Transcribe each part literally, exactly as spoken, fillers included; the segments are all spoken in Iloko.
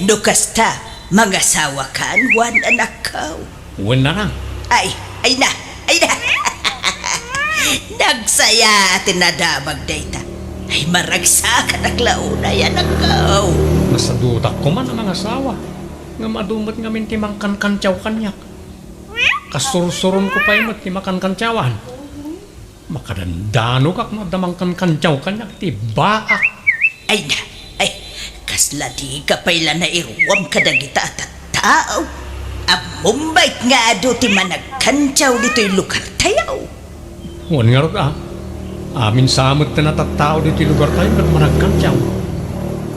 No kasta, mangasawakan, Juan, anakko. Wen, nanang. Ay, ay na, ay na. Nagsaya ti nadamag dayta. Ay, maragsakanak la unay, anakko. Nasadutak koma a mangasawa. Ngem adu met ngamin ti mangkankantiaw kaniak. Kasursurom ko pay met ti makankantiawan. Makadandanogak no adda mangkankantiaw kaniak iti baak. Ay na, ay, kasla dika pay la nairuam kadagita a tattao. Ammom met nga adu ti managkantiaw ditoy lugartayo. Wen ngarud a, amin sa met ti natattao ditoy lugartayo ket managkantiaw.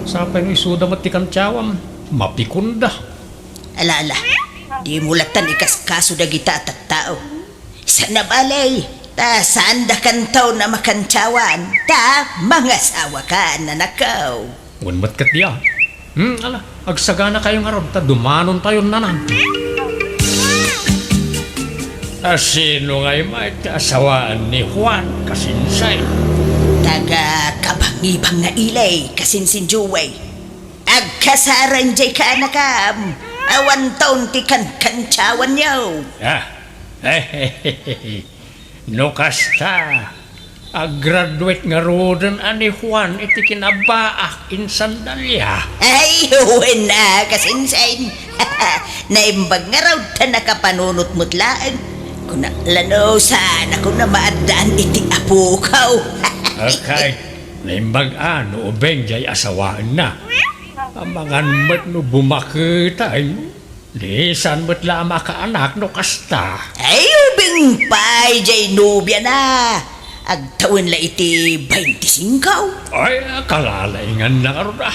Sapay no isuda met ti kantiawam, mapikonda. Ala, ala, dimo lattan ikaskaso dagita a tattao. Saan a bale, ta saanda kantaon a makantiawan, ta mangasawakan, anakko. Wen met ket dia. Hmm, ala, agsaganakayo ngarud ta dumanontayon, nanang. A, sino ngay met ti asawaan ni Juan, kasinsay? Taga Kabangibang nga Ilay, kasinsin Joey. Agkasareng jay kaanakam, awan taon ti kankantiawanyo. Ah, no kasta, aggraduate ngaruden a ni Juan iti kinabaak insan Dalia. Ay, wen a, kasinsin. Naimbag ngarud ta nakapanunot met laeng. Kuna la no saan a kuna maaddaan iti apoko. Okay. Naimbag a no ubing jay asawaenna. Amangan met no bumaketen. Di saan met la a makaanak no kasta. Ay, ubing pay jay nobiana. Agtawen la iti baintisingko. Ay, kalalainganna ngarud a.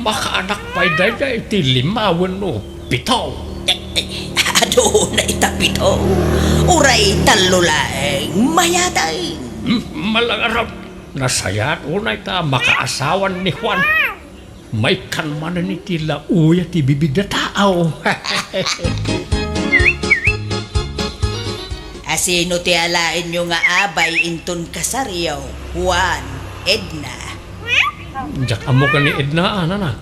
Makaanak pay dayta iti lima wenno pito. Eh, eh, aduna ita pito. Uray tallo laeng, mayat. Hmm, malangarap. Nasayaat unay ta makaasawan ni Juan. Maikkan manen iti laoya ti bibig a tao. A, sino ti alaenyo nga abay inton kasaryo, Juan, Edna? Diak ammo ken ni Edna, a, nana.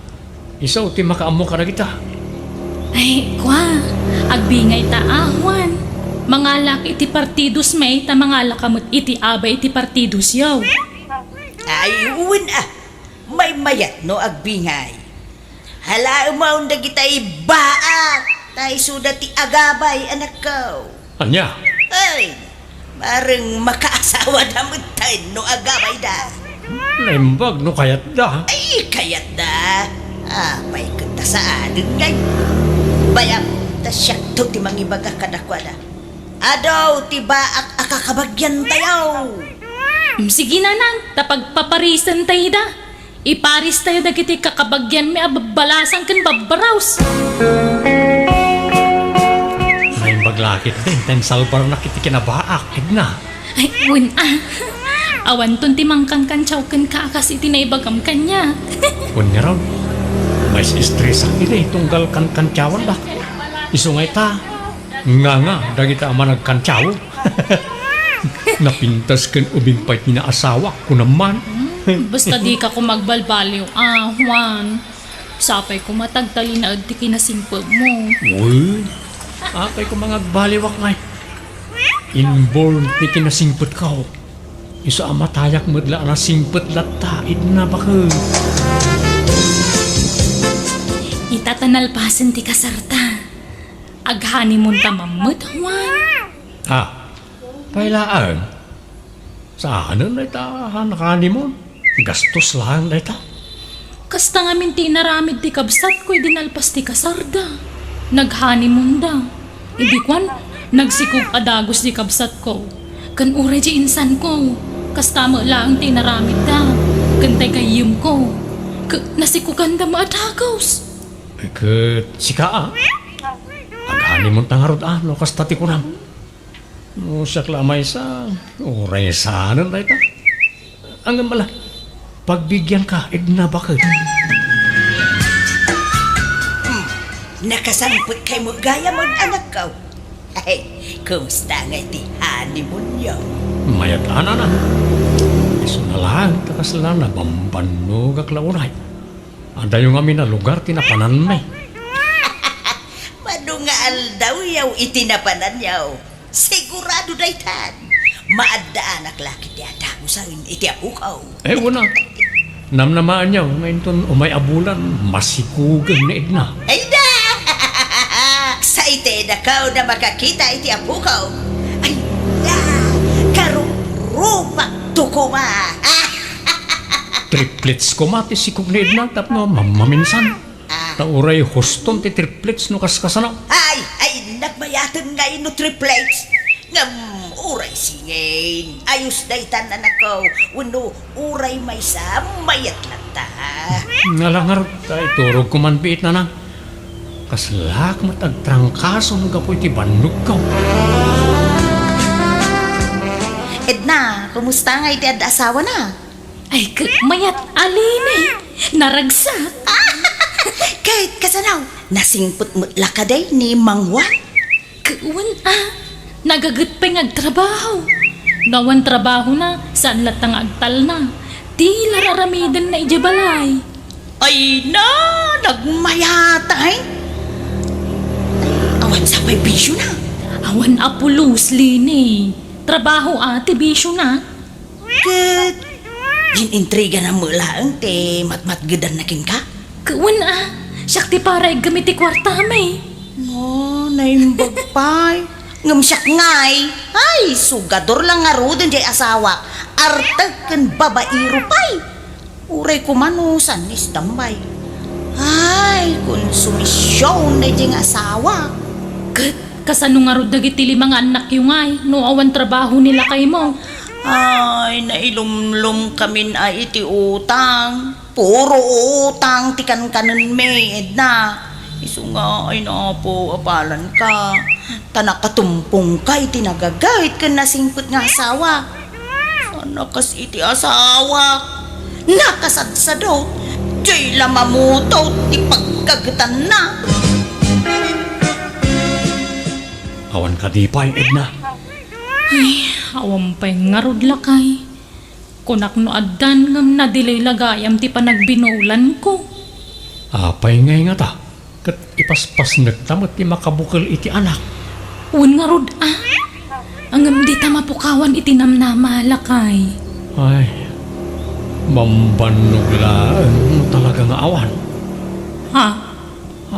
Isu ti makaammo kadagita. Ay, kua, agbingayta a, Juan. Mangalak iti partidos met ta mangalak met iti abay iti partidosyo. Ay, wen a. Maymayat no agbingay. Halaem dagitay baak, ta isuda ti agabay, anakko. Ania? Ay, bareng makaasawada metten no agabayda. Naimbag no kayatda. Ay, kayatda. Apay ket ta saanen ngay. Bayam, ta siakto ti mangibaga kadakuada. Adu ti baak a kakabagiantayo. Mm, sige, nanang, ta pagpaparisentayo da. Iparistayo dagiti kakabagianmi a babbalasang ken babbarus. Naimbag la ketdin ta insalbarnak iti kinabaak, Edna. Ay, wen a. Awanton ti mangkankantiaw kenka a kas iti naibagam kaniak. Wen ngarud, mais-estresak idi tunggal kankantiawandak. Isu ngay ta, nganga dagita a managkantiaw. Napintas ken ubing pay ti naasawak, kunam man. Hmm, basta dika koma agbalbaliw a, Juan. Sapay koma ta agtalinaed ti kinasingpetmo. Wen, apay koma nga agbaliwak ngay. Inborn ti kinasingpetko. Isu a matayak met la a nasingpet latta, Edna, baket. Ita ta nalpasen ti kasarta. Ag-honeymoonta man met, Juan. Ah, pay laeng. Saanen dayta a honeymoon. Gastos laeng dayta. Kasta ngamin ti inaramid ti kabsatko idi nalpas ti kasarda. Nag-honeymoonda. Idi kuan, nagsikog a dagus ti kabsatko. Ken uray ti insanko, kasta met laeng ti inaramidda. Ken tay gayyemko, ket nasikoganda met a dagus. Ket sika a, ag-honeymoonta ngarud a no kasta ti kunam. No siak la a maysa, uray saanen dayta. Ngem ala, pagbigianka, Edna, baket. Hmm, nakasangpetkay met gayam, anakko. Ay, kumusta ngay ti honeymoonyo? Mayat a, nana. Isu na laeng ta kasla nabambannogak la unay. Adayo ngamin a lugar ti napananmi. Madu nga aldawyaw iti napananyaw. Sigurado daytan. Maaddaanak la ket ti adagusen iti apukaw. Eh, una. Namnamaanyaw nga inton umay a bulan, masikugen ni Edna. Ay da! Sa iti dakaw na makakita iti apukaw. Ay da! Karuprupak to koma. Triplets koma ti sikog ni Edna tapno mam-, maminsan. Ah. Ta uray huston ti triplets no kaskasano. Ay, ay, nagmayaten nga ino triplets. Ngem uray singin, ayos daytan, anakko, wenno uray maysa, mayat latta. Nga la ngarud, ta iturogko man biit, nanang. Kaslak met agtrangkason gapu iti bannogko. Edna, kumusta nga iti adda asawana? Ay, k-, mayat a Lini, naragsak. Ket kasano, nasingpet met la kadi ni Mang Juan? Wen a, nagaget pay nga agtrabaho. No awan trabahona, saan latta nga agtalna. Ti la raramidenna idiay balay. Ay na, nagmayat ay. Awan sa pay bisiona. Awan a pulos, Lini. Trabaho a ti bisiona. Ket, gin-intrigana met laeng ti matmatgedanna kenka? Ket wen a, siak ti para iggem iti kuartami. No, naimbag pay. Ngem siak ngay, ay, sugador la ngaruden diay asawak, artek ken babaero pay. Uray koma no saan nga istambay. Ay, konsumision daydiay nga asawa. Ket kasano ngarud dagiti lima nga annakyo ngay no awan trabaho ni lakaymo? Ay, nailumlomkamin a iti utang. Puro utang ti kankanenmi, Edna. Isu nga, ay, Apo, apalanka. Ta nakatumpongka iti nagagayt ken nasingpet nga asawa. Saan a kas iti asawak. Nakasadsadot. Diay la mamutod ti pagkagetanna. Awan kadi pay, Edna? Ay, awan pay ngarud, lakay. Kunak no addan ngem nadelay la gayam ti panagbinulanko. Apay ngay ngata? Ket ipaspasnekta met ti makabukel iti anak. Wen ngarud a. Ngem dita mapukawan iti namnama, lakay. Ay, mambannog laeng no talaga nga awan. Ha?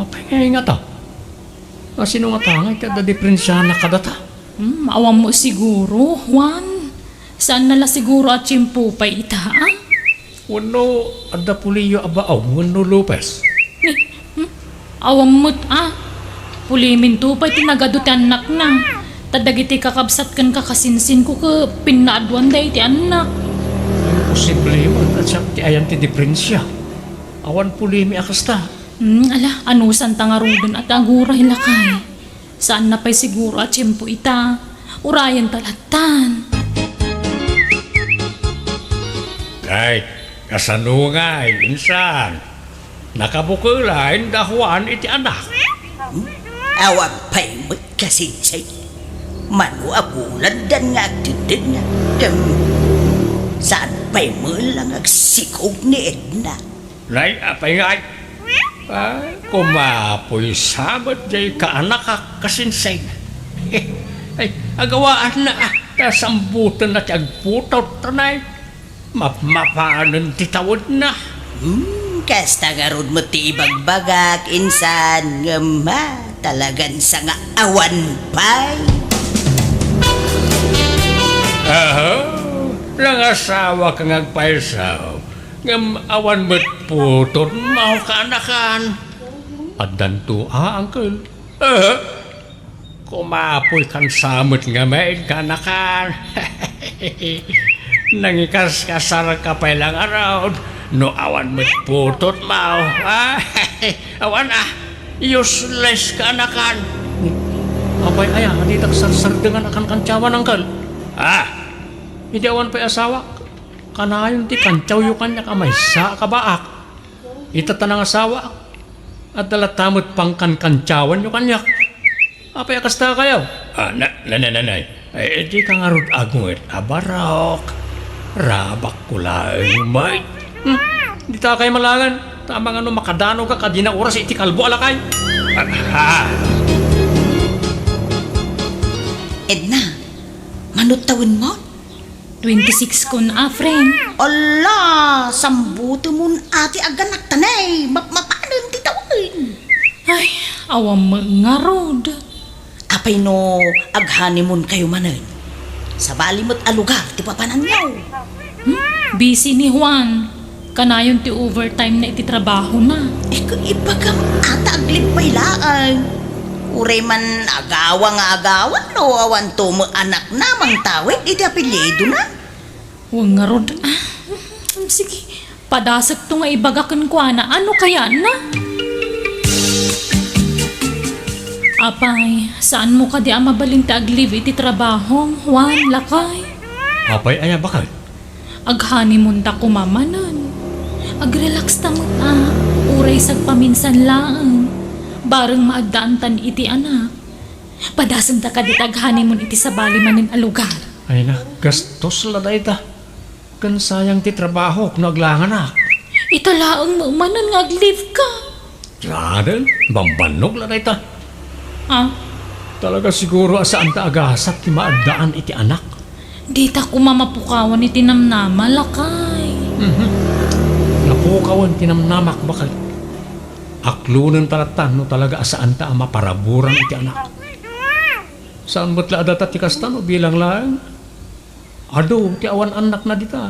Apay ngay ngata? A, sino ngata ngay ti adda diprensiana kadata? Hmm, awan mo siguro, Juan. Saan na la siguro a tiempo pay ita, a? Wenno adda puliyo a baog wenno Lopez? Ni, hmm? Awan met, a. Puliminto pay ti nagadu ti annakna. Ta dagiti kakabsat ken kakasinsinko ket pinnaadwanda iti annak. Imposible met a siak ti ayan ti diprensia. Awan pulimi a kasta. Hmm, ala, anusanta ngaruden a ti aguray, lakay. Saan na pay siguro a tiempo ita. Urayenta lattan. Kay, kasano ngay, insan? Nakabukel laeng da Juan iti anak? Hmm? Awan pay met kasinsay. Mano a bulandan nga agdindinna. Ngem, saan pay met lang agsikog ni Edna? Nay, apay ngay? Ay, kumapoy sa met diay kaanakak kasinsay. Ay, agawaanna, a, ta sambutenna ti agputot, nay. Mapmapanen ti tawedna. Hmm, kasta ngarud met ti ibagbagak, insan, ngem, ha, talagan sa nga awan pay. Aha, nangasawaka nga agpayso. Ngem awan met putot mao kaanakan. Addanto a, uncle. Eh, kumapoy kan sa met ngamin kaanakan. Nangikaskasarka pay la ngarud no awan met putot mao. Ah, awan a. Useless kaanakan. Apay aya, ditak sarsardengan a kankantyawan, uncle? Ah, idi awan pay asawak. Kanayon ti kantiawyo kaniak a maysa a kabaak. Ita ta nangasawaak, adda latta met pangkankantyawanyo kaniak. Apay a kasta kayo? Ah, na, na, na, na, na. Ay, di ka ngarud agunget a barok. Rabakko laeng met. Hmm, di ta kay malangan. Ta amangan no makadanoka kadi naoras iti kalbo a lakay. Ah, ah. Edna, manut tawenmo? Twenty-six kon a, friend. Ala, sambutemon a ti aganakta ne, mapmapanen ti tawen. Ay, awan met ngarud. Apay no ag-honeymoon kayo manen? Sabali met a lugar ti papananyo. Hmm? Busy ni Juan. Kanayon ti overtime na iti trabahona. Ika, ibagam a ta aglibpay laeng. Uray man agawa nga agawa no awan to met anakna mangtawid iti apelyidona. Wen ngarud. Ah, sige. Padasekto nga ibaga kenkuana. Ano kayatna? Apay, saanmo kadi a mabalin ti ag-leave iti trabaho, Juan, lakay? Apay aya baket? Ag-honeymoon ta koma manen. Ag-relax ta met a, uray sagpaminsan laeng. Bareng maaddaantan iti anak. Padasenta kadi ta ag-honeymoon iti sabali manen a lugar. Ay, naggastos la dayta. Ken sayang ti trabahok no aglanganak. Ita laeng met manen nga ag-leave ka. Graden, bambannog la dayta. Ah? Talaga siguro a saan ta agasat ti maaddaan iti anak. Dita koma mapukawan iti namnama, lakay. Mhm. Napukawan ti namnamak, baket. Aklonen ta latta no talaga a saan ta a maparaburan iti anak. Saan met la a data ti kasta no bilang laeng? Adu ti awan annakna dita.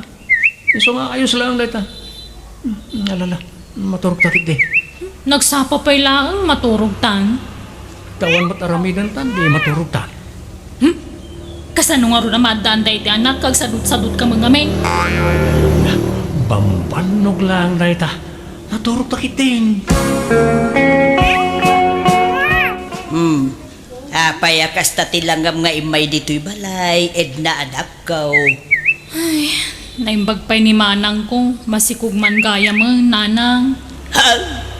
Isu nga ayos laeng dayta. Hmm, alala, maturog ta ketdi. Nagsapa pay laeng, maturog tan. Ta awan met aramiden tan, di maturog tan. Hmm? Kasano ngarud a maaddaan dayta ti anak, agsadut-sadut ka met ngamin? Bambannog laeng dayta. Maturog ta ketdin. Hmm. Apay a kasta ti langam nga immay ditoy balay, Edna, anakko? Ay, naimbag pay ni manangko, masikog man gayamen, nanang. Ha?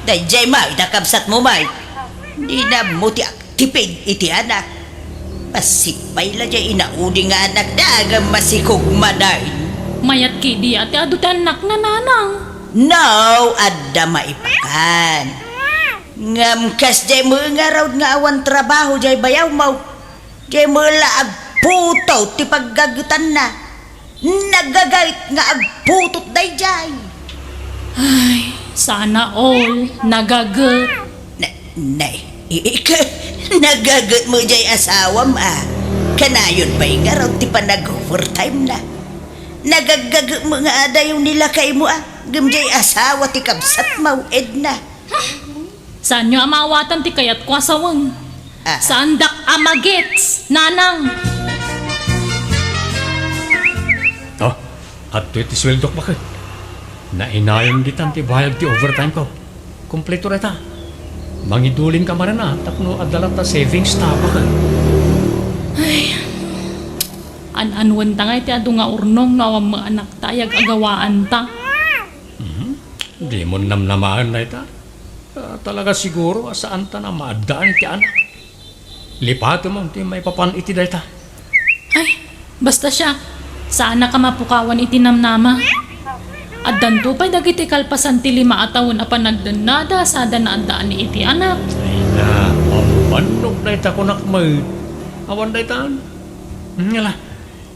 Daydiay met a kabsatmo met. Dina ammo ti agtipig iti anak. Bassit pay la diay inaudi nga anakda, ngem masikog manen. Mayat ketdi a ti adu ti annakna, nanang. No, adda maipakan. Ngem kasdiay met ngarud nga awan trabaho diay bayawmo. Diay met la agputot ti paggagetanna. Nagaget nga agputot daydiay. Ay, sana all nagaget. Na, na, i-, ika, nagaget met diay asawam a. Kanayon pay ngarud ti panag-overtime na. Nagaggaget met nga adayo ni lakaymo a. Ngem diay asawa ti kabsatmo, Edna. Saanyo a maawatan ti kayatko a sawen. Ah. Saandak a magets, nanang. Oh, adtoy ti sueldok, baket. Nainayon ditan ti bayad ti overtime ko. Kompleto dayta. Mangiduling ka manen a, tapno adda latta savings ta, baket. Ay, an-anuen ta nga iti adu nga urnong no awan met anakta, ay ag-agawaanta. Mhm. Dimon namnamaen dayta. Ah, talaga siguro a saan ta a maaddaan iti anak. Lipatem ti maipapan iti dayta. Ay, basta siak, saannak a mapukawan iti namnama. Addanto pay dagiti kalpasan ti lima a tawen a panagdennada sada naaddaan iti anak. Ay na, bambannog dayta kunak met. Awan daytan. Ngala,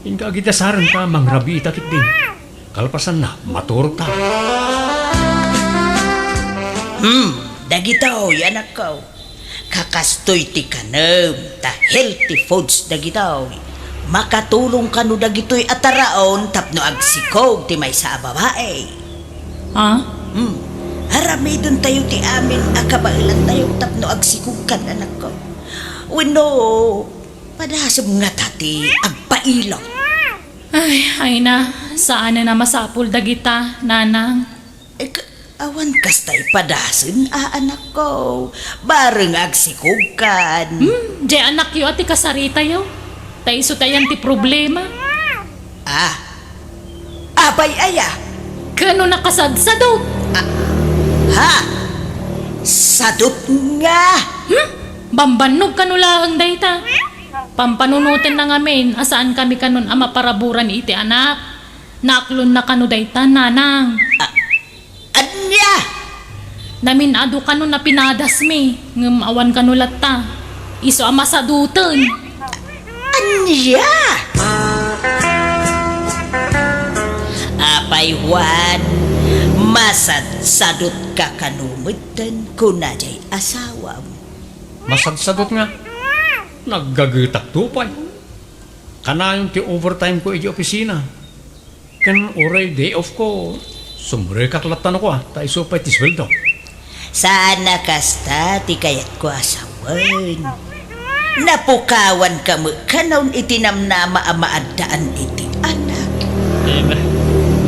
inka agidasaren ta mangrabiita ketdi. Kalpasanna, maturog ta. Hmm, dagitoy, anakko. Kakastoy ti kanem, ta healthy foods dagitoy. Makatulong kano dagitoy a taraon tapno agsikog ti maysa a babai. Ah? Hmm. Aramidentayo ti amin a kabaelantayo tapno agsikogkan, anakko. Wenno, padasem ngata ti agpailot. Ay, ay na, saanen a masapul dagita, nanang. Eh, ka-, awan kasta ipadasen a, anakko. Bareng agsikogkan. Hmm, diay anakyo a ti kasaritayo. Ta isu tayan ti problema. Ah. Apay aya? Kano nakasadsadot. Ah. Ha? Sadot nga. Hmm? Bambannog kano laeng dayta. Pampanunotenna ngamin a saan kami kanon a maparaburan iti anak. Naaklonna kano dayta, nanang. A-, ania? Namin-adu kano napinadasmi, ngem awan kano latta. Isu a masaduten. Ania? Apay, Juan, masadsadutka kano metten, kuna jay asawam. Masadsadut nga. Naggagetak to pay. Kanayon ti overtime ko iti opisina. Ken uray day off ko, sumrekak latta no kua, ta isu pay ti sueldo. Saan a kasta ti kayatko a sawen. Napukawanka met kanon iti namnama a maaddaan iti anak. Eh, na,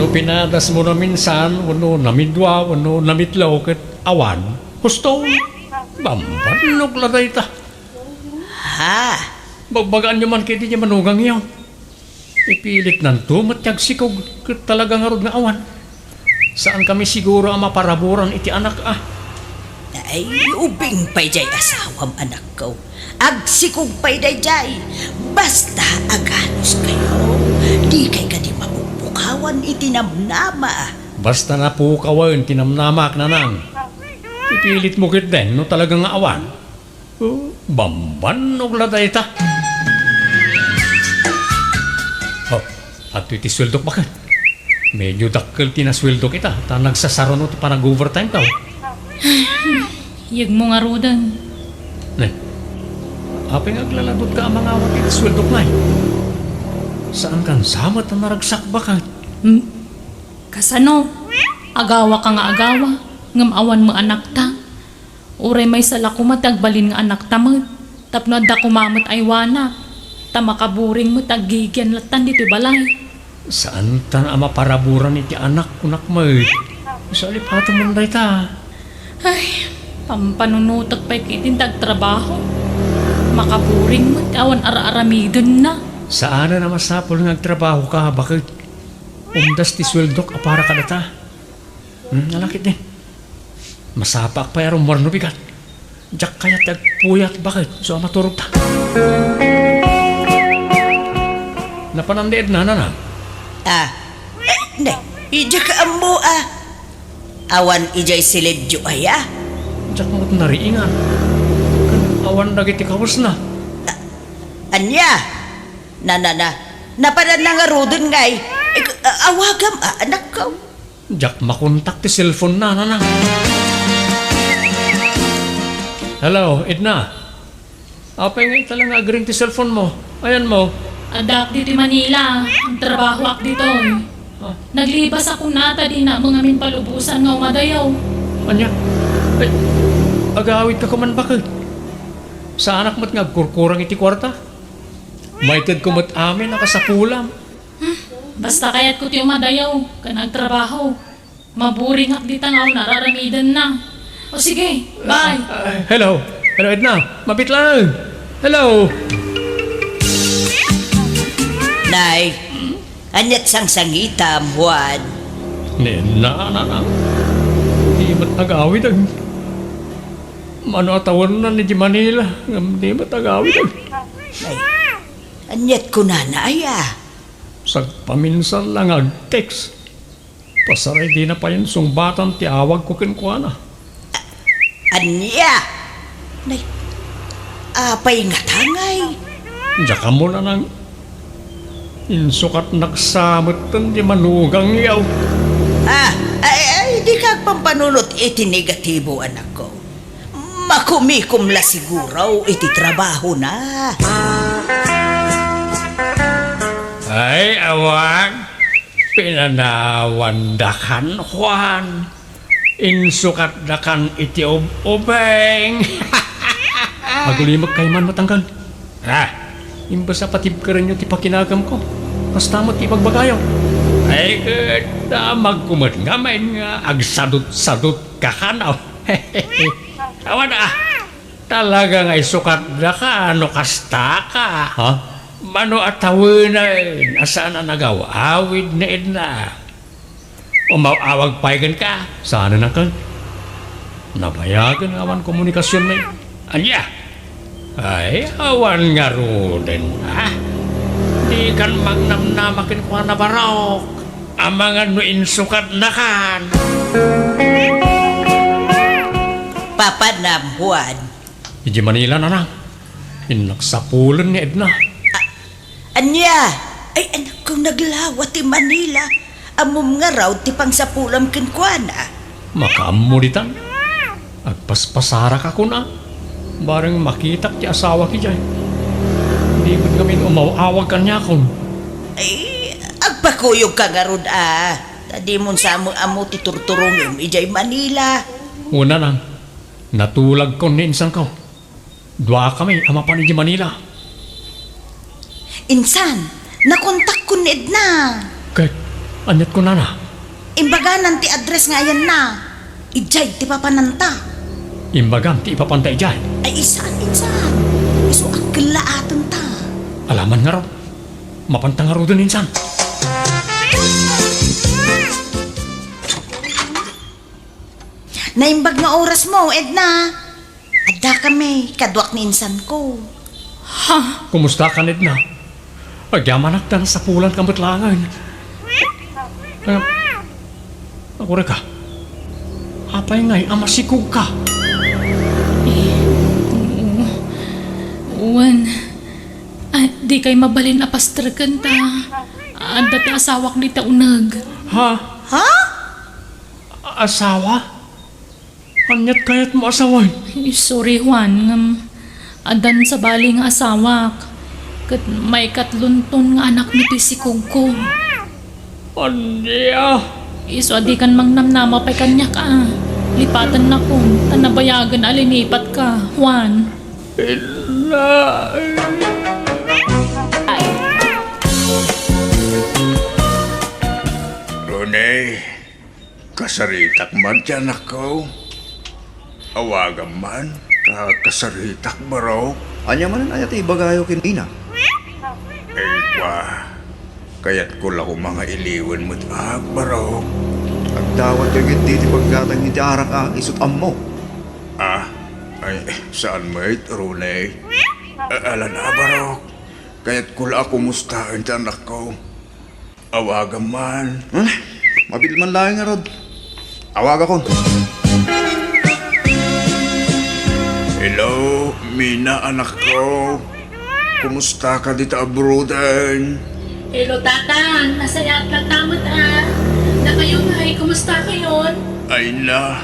no pinadasmo naminsan, wenno namidua, wenno namitlo, ket awan, husto, bambannog la dayta. Ha? Bagbagaanyo man ketdi ti manugangyo. Ipilitnanto met ti agsikog, ket talaga ngarud nga awan. Saankami siguro a maparaburan iti anak, a. Ay, ubing pay jay asawam, anakko. Agsikog pay dayjay. Basta aganuskayo, dikay kadi mapupukawan iti namnama. Basta napukawen ti namnamak, nanang. Ipilitmo ketdin no talaga nga awan. Oh, bambannog la dayta. Oh, adtoy ti sueldok, baket. Medyo dakkel ti nasueldok ita, ta nagsasaruno ti panag-overtime taw. Yegmo ngaruden. Ne, apay nga aglalabutka a mangawat iti sueldok, ngay? Saankan sa met a naragsak, baket? Hmm? Kasano? Agawaka nga agawa, ngem awan met anakta. Uray maysa la koma ti agbalin nga anakta met, tapno adda koma met aywanak, ta makaburing met aggigian lattan ditoy balay. Saantan a maparaburan iti anak, kunak met. Salipatem man dayta. Ay, pampanunutek pay ketdin ti agtrabaho. Makaburing met awan ar-aramidenna. Saanen a masapul nga agtrabahoka, baket. Umdas ti sueldok a para kadata. Hmm, ala ketdin. Masapaak pay a rummuar no bigat. Diak kayat ti agpuyat, baket, isu a maturogta. Napanan ni Edna, nanang? Ah, eh, ne, diak ammo, a. Awan idiay silidyo aya? Diak met nariingan. Ken awan dagiti kawesna. Ah, ania? Na, na, na. Napanan na ngaruden, ngay. Ik-, a-, awagam, a, anakko. Diak makontak ti cellphone na, nanang. Hello, Edna. Apay nga ita la nga agring ti cellphone mo? Ayanmo? Addaak ditoy Manila. Agtrabahoak ditoy. Ah. Naglibas a kuna ta dinak met ngamin palubosan nga umadayo. Ania? Ay, agawidka koma, baket. Saanak met nga agkurkurang iti kuarta. Maitedko met amin a kasapulam. Hmm, basta kayatko ti umadayo ken agtrabaho. Maburingak dita nga awan ar-aramidenna. O sige, bye. Ah, hello. Hello, Edna. Mabit lang. Hello. Nay, aniat sangsangitam, Juan? Ni Edna, nanang. Di met agawid ang mano a tawennan iti Manila, ngem di met agawid ang. Nay, aniat kunana aya? Sagpaminsan la nga ag-text. Pasaray dina payen sungbatan ti awagko kenkuana. A-, ania? Nay, apay ngata, ngay? Diak ammo, nanang. Insukatnak sa metten ti manugangyo. Ah, ay, ay, dika agpampanunot iti negatibo, anakko. Makumikom la siguro iti trabahona. Ay, awan. Pinanawandakan, Juan. Insukatdakan iti ub-ubing. Agulimek kayman, matanggal. Ah, imbes a patibkerenyo ti pakinagamko, kasta met ti ibagbagayo. Ay, ket damagko met ngamin nga agsadut-sadut ka kano. Awan, ah, talaga nga isukatdaka no kastaka. Ha? Mano a tawenen a saan a nagaw-awid ni Edna? Umaw-awag pay kenka? Saanen a ken? Nabayagen nga awan komunikasion met. Ania? Ay, awan ngaruden, a? Dikan magnamnama kenkuana, Barok. Amangan no insukatnakan. Apanam, Juan? Idiay Manila, nanang. Innak sapulen ni Edna. Ania? Ay, anakko, naglawa ti Manila. Ammom ngarud ti pangsapulam kenkuana. Makaammo ditan. Agpaspasarak a kuna. Bareng makitak ti asawak idiay. Di met ngamin umaw-awag kaniakon. Ay, agpakuyogka ngarud a. Ta dimon sa ammo ti turturongem idiay Manila. Wen, nanang, natulagkon ni insanko. Duakami a mapan idiay Manila. Insan, nakontakkon ni Edna. Ket, aniat kunana? Imbaganan ti address nga ayanna. Idiay ti papananta. Imbagam ti ipapanta idiay? Ay, saan, insan. Isu a kellaatenta. Alaman ngarud. Mapanta ngaruden, insan. Naimbag nga orasmo, Edna. Addakami, kaduak ni insanko. Ha? Kumustakan, Edna? Agyamanak ta nasapulanka met laengen. Ay, akureka. Apay ngay a masikogka? Eh, oo. Wen, ah, dikay mabalin a pastreken ta adda ti asawak dita uneg. Ha? Ha? Asawa? Aniat kayatmo a sawen? Ay, sorry, Juan, ngem addan sabali nga asawak. Ket maikatlonton nga anakmi ti sikogko. Ania? Isu a dikan mangnamnama pay kaniak a. Lipatennakon, ta nabayagen a linipatka, Juan. Ella. Roney. Kasaritak man ti anakko. Awagam man, ta kasaritak, barok. Ania manen aya ti ibagayo ken ina? Ay, kua, kayatko la koma nga iliwen met ak, barok. Agdawatyo ketdi ti paggatang iti arak a isut' ammo. Ah, ay, saan met, Roney? A-, ala na, barok. Kayatko la a kumustaen ti anakko. Awagam man. Ah, mabil man laeng ngarud. Awagakon. Hello, Mina, anakko. Kumustaka dita abroaden? Hello, Tatang. Nasayaat latta met a. Dakayo ngay, kumustakayon? Ay na.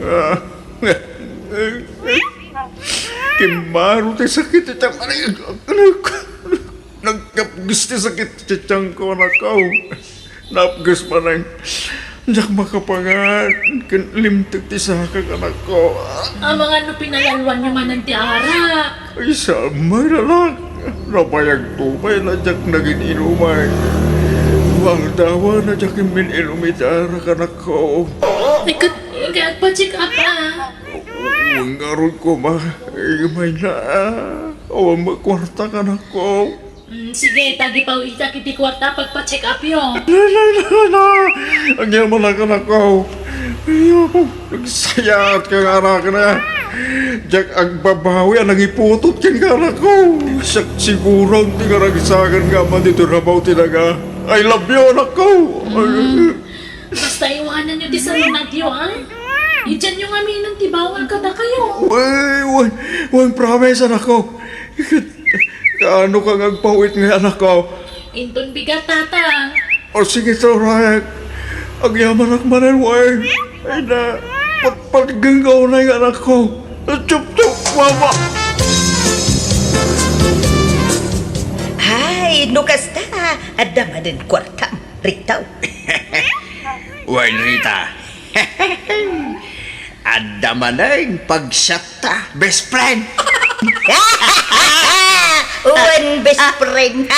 Ah. Kimmaro ti sakit iti anak. Nagkapges ti sakit ti tiangko, anakko. Napges manen. Diak makapangan ken limtek ti sakak, anakko. Amangan no pinalalwanyo manen ti arak. Ay, saan met, anak. Nabayagto pay a diak nagin-inumay. Dua nga aldaw a diak immin-inum iti arak, anakko. Ay, ket, ket agpa-check up, a. Wen ngarud koma, imay na, a. Awan met kuartak, anakko. Mm, sige, ta agpaw-itak iti kuarta pagpa-check up yo. La, la, la, la. Agyamanak, anakko. Ay, Apo, nagsayaatka nga anak na. Diak agbabawi a nangiputot kenka, anakko. Siak siguron ti karagsakan nga aman ditoy rabaw ti daga. I love you, anakko. Mm. Basta iwananyo ti sarunatyo, a? Idianyo ngaminen ti bawal kadakayo. Wen, wen, wen, promise, anakko. Kaano ka nga agpaw-it ngay, anakko? Inton bigat, Tatang. O, sige, turayek. Agyamanak manen, wen. Ay na, patpatgen ka unay nga anakko. Chup, chup, mama. Ay, no kasta, adda manen kuartam. Rito. Wen, Rita. Adda manen pagsiatta, best friend. Wen, best friend.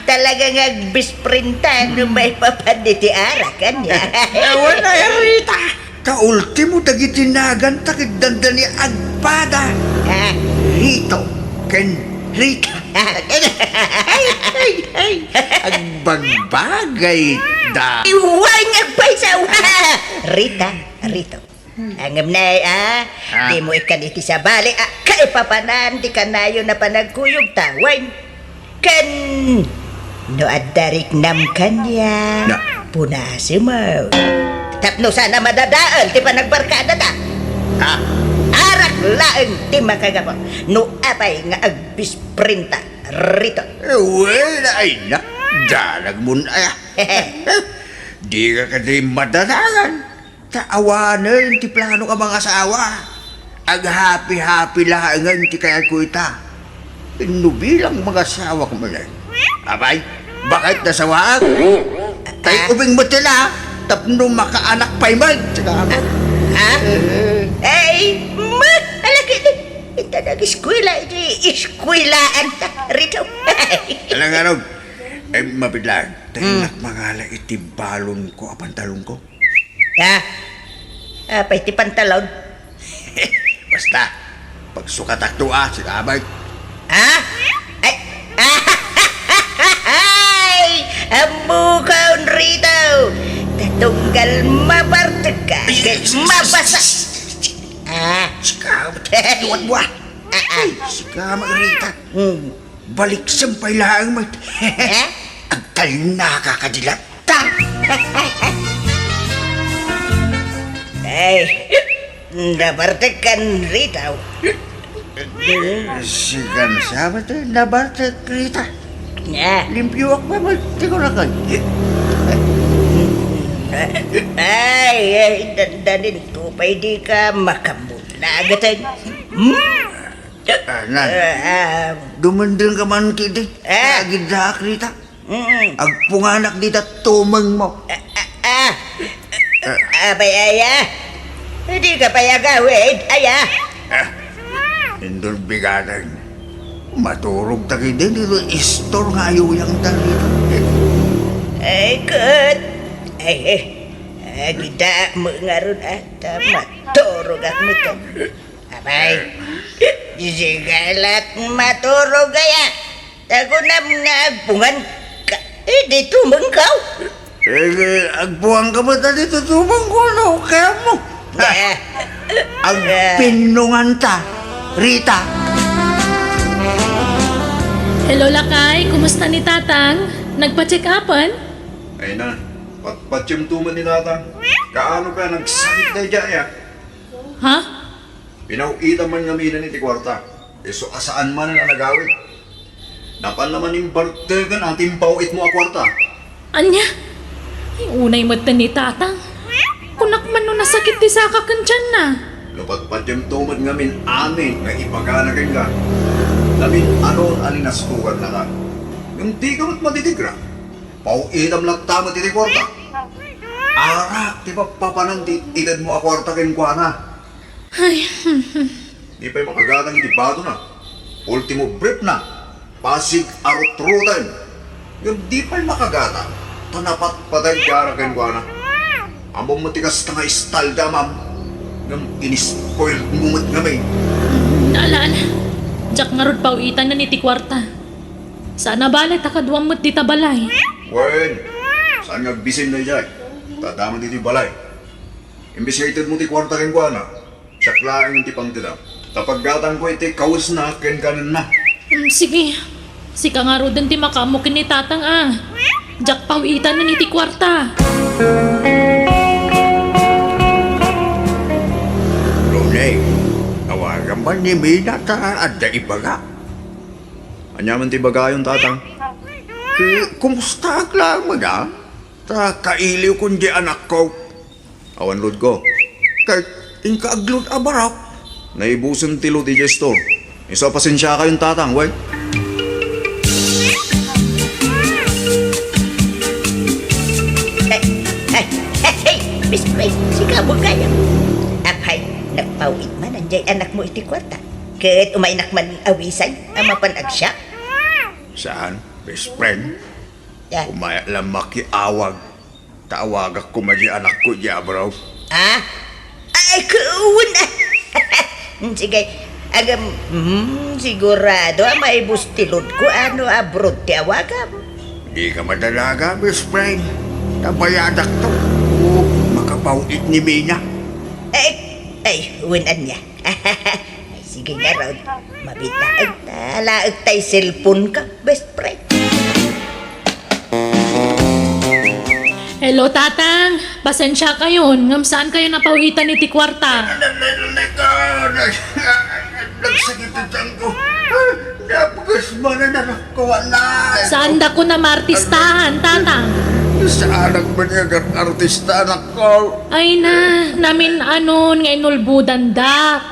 Talaga nga best friend ta no maipapan iti arak, ania? Wen, Rita. Ta ultimo, dagiti naganta ket dandani agpada. Ah. Rito ken Rita. Ay, ay, ay. Agbagbagayda. Iway nga agpaysa. Rita, Rito. Ngem nay, a? Ah. Dimo ikkan iti sabali a kaipapanan ti kanayon a panagkuyogta, wen. Ken no adda riknam kaniak, na, punasem. Tapno saan a madadael ti panagbarkadata. Ah, arak laeng ti makagapu no apay nga agbisprenta, Rito. Eh, well, ay na. Dalagmon aya. Di ka kadi madadalan. Ta awanen ti plano ka mangasawa. Aghappy-happy laengen ti kayatko ita. No bilang mangasawa ka manen. Apay, baket nasawaak. Tay ubing met la, tapno makaanak pay met. Salamat. Ha? Eh. Ay, ma, alaki di. Ita nag-eskwela iti eskwelaan ta, Rito. Alangan, eh, mabitlaan. Tay Hmm. nakmangala iti balonko a pantalonko. Ha? Apay ti pantalon? Basta, pagsukatak to, ah, si Kabay. Ha? Ay, ay, ammoka, Rito. Ta tunggal mabartek ka, ket mabasa. Ah. Sika, iwan mo, ah. Ah, ah. Ay, sika, Rita. Hmm. Baliksem pay laeng met. Eh? Agtalnaka kadi latta. Ay, nabartek kan Rita. Sikan sa met, nabartek Rita. Eh? Limpioak pay met ti kurakan. Ay, ay, dandanin to pay di ka makamulagaten. Hmm? Ah, nan. Ah, ah. Dumundeng ka man kidi. Ah. Agiddaak dita. Mm. Agpunganak dita tumeng mo. Ah, ah, ah. Ah. Apay, aya? Di ka pay agawid, aya? Ah. Indol biganan. Maturog ta kidi, dito istor nga ayuyang ta dito. Ay, ket. Ay, eh. Agiddaak mo ngarud, ah. Ta maturog ak mo to. Apay, sika lat maturog aya. Ta kunam nga agpungan ka, eh, di tumengkaw. Eh, agpungan ka met, di tumengko, no? Kaya mo. Eh. Agpinnungan ta, Rita. Hello, lakay. Kumusta ni Tatang? Nagpa-check-upan? Ay na, patpatyem to met ni Tatang. Kaano ka, nagsakit daydiay, ah? Ha? Pinaw-itam man ngamin iti kuarta. Isu a saan manen a nagawid. Napan naman imbarteken a ti impaw-itmo a kuarta. Ania? Ay, unay metten ni Tatang. Kunak man no nasakit ti saka ken tianna. No patpatyem to met ngamin amin nga ibagana kenka, namin-anon a linastogannaka. Ngem dika met madidikra. Paw-itam latta met iti kuarta. Arak ti pappapanan ti itedmo a kuarta kenkuana. Ay, hmm, hmm. Di pay makagatang iti batona. Ultimo briefna, pasig a rutruten. Ngem di pay makagatang, ta napatpatay ti arak kenkuana. Ammom met ti kasta nga istalda, ma'am. Ngem inispoilmo met ngamin. Hmm, ala, ala. Diak ngarud paw-itanen iti kuarta. Saan a bale ta kaduam met dita balay. Wen, saan nga agbisin daydiay? Ta adda met iti balay. Imbes nga itedmo ti kuarta kenkuana, siak laeng ti pangtedam. Ta paggatangko iti kawesna ken ganenna. Hmm, sige. Sika ngaruden ti makaammo ken ni Tatang a. Diak paw-itanen iti kuarta. Ronnie, awagan man ni Mina ta adda ibaga. Ania man ti ibagayon, Tatang? Eh, kumustaak laeng met, a? Ta kailiwkon diay anakko. Awan loadko. Ket inka agload a barok. Naibusen ti load idiay store. Isu a pasensiakayon, Tatang, wen. Ay, ay, ay, ay, Miss Grace, sika mo kaya. Apay, nagpaw-it man diay anakmo iti kuarta. Ket umaynak man awisan a mapan agsiak? Saan, best friend? Ya. Umayak lang makiawag. Ta awagak koma diay anakko diay abroad. Ah? Ay, kuwan. Sige. Agam, hmm, sigurado a maibus ti loadko a no abroad ti awagam. Dika madalaga, best friend. Ta bayadakto. O, makapaw-it ni Mina. Ay, ay, wen ania. Ay, sige ngarud. Mabitaen ta laeng tay cellphone ka, best friend. Hello, Tatang. Pasensya kayon, ngem saan kayo napawitan iti kuarta? Nagsakit ti tiangko. Napagas man ang anak ko, anak. Saan da ko na maartistahan, Tatang? Saan ak man nga artista, anak ko? Ay na, namin anon nga inulbodan da.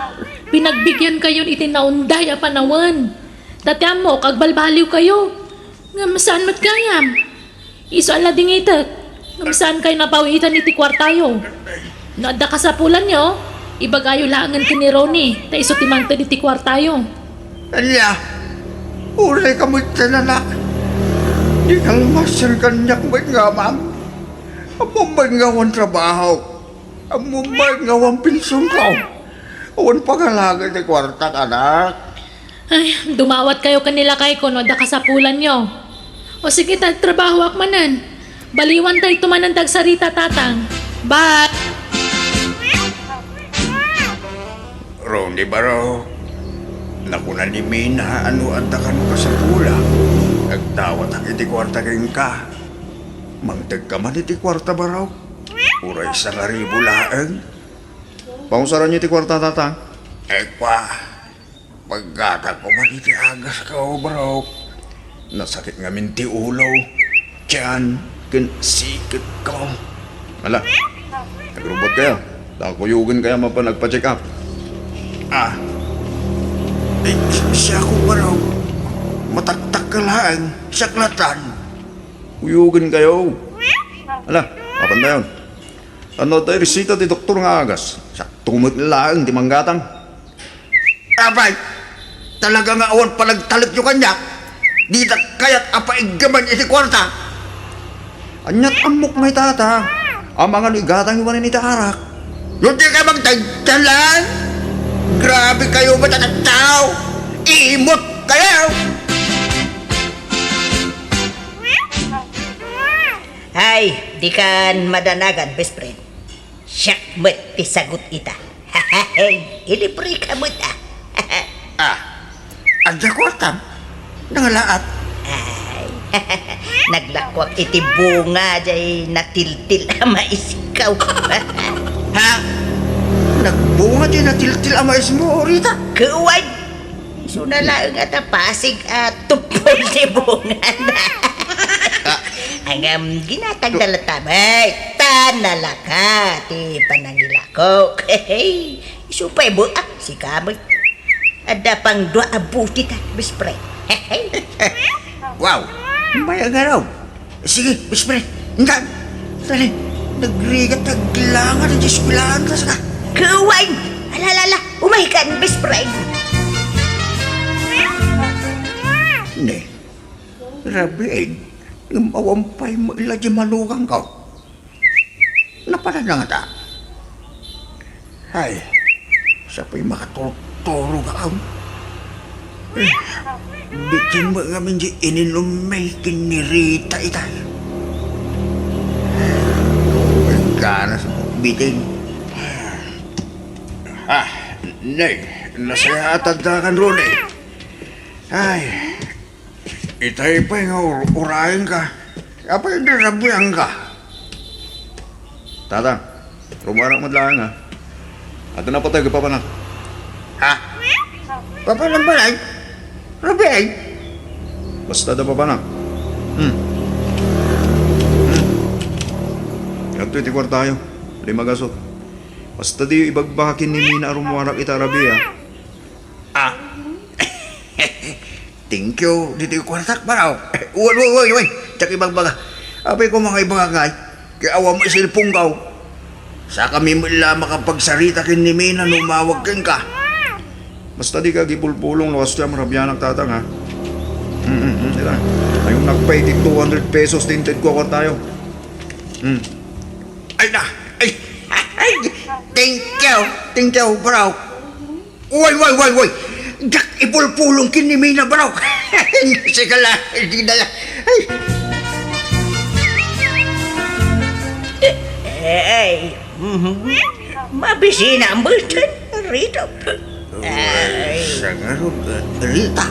Pinagbigyan kayon iti naunday a panawen. Dati ammok, agbalbaliw kayo. Ngem saan met gayam? Isu a ladingitek. Ngem saan kayo napawitan iti kuartayo? No adda kasapulanyo, ibagayo laengen ken ni Ronnie, ta isu ti mangted iti kuartayo. Ania? Uray ka met, anak. Di kalmasen kaniak met nga amam. Ammom met nga awan trabaho. Ammom met nga awan pensionko. Awan pangalaga ti kuartak, anak. Ay, dumawat kayo ken ni lakayko no adda kasapulanyo. O sige, ta agtrabahoak manen. Baliwan tayo manen ti agsarita, Tatang. Bye! Ronnie Baro, nakuna ni Mina a no adda kano kasapulan, agdawatak iti kuarta kenka. Mangted ka man iti kuarta, Baro. Uray sangaribu laeng. Pangusaranyo iti kuarta, Tatang? Ekwa. Paggatangko man iti agasko, Baro. Nasakit ngamin ti ulo, tiyan, ken siketko. Ala, agrumbot kayo. Ta kuyogen kayo mapan agpa-check up. Ah. Eh, si-, siak, Baro. Mataktak ka laeng, siak latan. Kuyogen kayo. Ala, mapan tayon. Ano tayo resita ti doktor nga agas? Sakto met laeng ti manggatang. Apay, talaga nga awan panagtalekyo kaniak? Dita kayat a paiggaman iti kuarta? Aniat ammok, may tata. Amangan igatang iwanan iti arak. No di ka magtagtalan? Grabe kayo, matatattao! Imot kayo! Ay, di kan madanagan, best friend. Siak met ti sagut ita. Ilibre ka met, ah. Ah, adda kuartam? Nangalaat? Ay, naglakuak iti bunga jay natiltil a maisikaw. Ha? Nagbunga jay natiltil a maismo, Rita? Kuwan! Isu na laeng a ta pasig a tupol ti bungana. Ah. Ngem ginatang da latta met, ta nalaka ti panangilako. Isu pay met, ah, sika met. Adda pang dua a buti ta, best friend. Wow! Mayat nga raw. Sige, best friend. Intan. Dali. Nagrigat, naglangan ang eskwelahan, tas ka. Kuwan! Ala, ala, ala. Umay ka, best friend. Ne. Rabiin. Ngem awan pay maila di manugang ko. Napanan na ngata. Ay, siya pa'y makaturog-turog ako. Eh, bitin mo ngamin di ininummi ken ni Rita ita. Ang ganas mo, bitin. Ah, nay, nasaya at tanda kan Rune. Ay, itay pay nga ur-, urayen ka. Apay, narabian ka. Tatang, rumuarak met laeng, a. Adda napateg a papanak. Ha? Papanak balay? Rabiay? Basta adda papanak. Hmm. Hmm. Adtoy ti kuartayo. Lima gasot. Basta diyo ibagbaga ken ni Mina a rumuarak ita a rabii, a. Ah. Thank you, ditoy kuartak, baro. Uy, uy, uy, uy. Diak ibagbaga. Apay ko nga ibagak ngay. Kay awan met cellphone ko. Sakami met la makapagsarita ken ni Mina no umawag kenka. Basta dika agipulpulong no kastoy a marabianak, Tatang, ha? Mm, mm, mm, ita. Ayun, nagpay ti two hundred pesos ti intedko a kuartayo. Mm. Ay na! Ay! Ay! Thank you! Thank you, bro! Way, way, way, way! Diak ipulpulong ken ni Mina, bro! Sige la, di na la. Ay! Eh, ay, mhm. Mabisina ang bulton, Rito. Ay, ay, sangarog, Rita.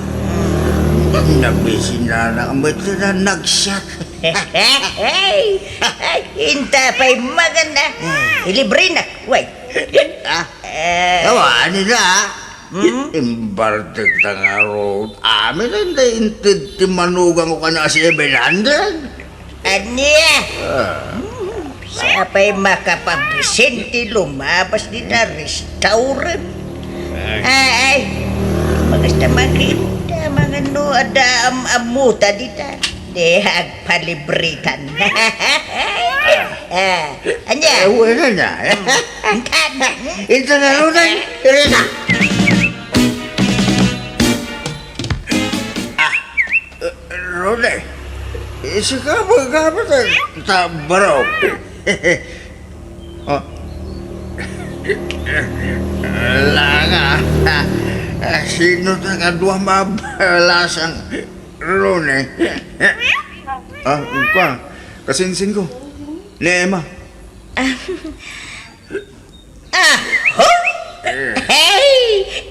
Nabisin na lang met na nagsiat. Ay, ay, inta pay maganda. Ilibre na. Way. Ah, Eh, awan na. Hmm? Imbartek ta nga road. Amin ang nainted ti manugang ko kana seven hundred. Ania? Ah. Sapay makapabisin ti lumabas dita restaurant. Ay, ay. Magasta makita, mga no, ada am-, amuta dita. Di agpalibritan. Ah, anya? Eh, wala na. Intan. Intan na, Roday. Irina. Ah, eh, Roday. Eh, sika ba, ka ba ta, ta, bro? Oh. Langa. Ah, sino ta kadua mabalasang Rooney? Ah, kuan. Kasinsin ko. Ni Emma. Ah, hoy! Hey!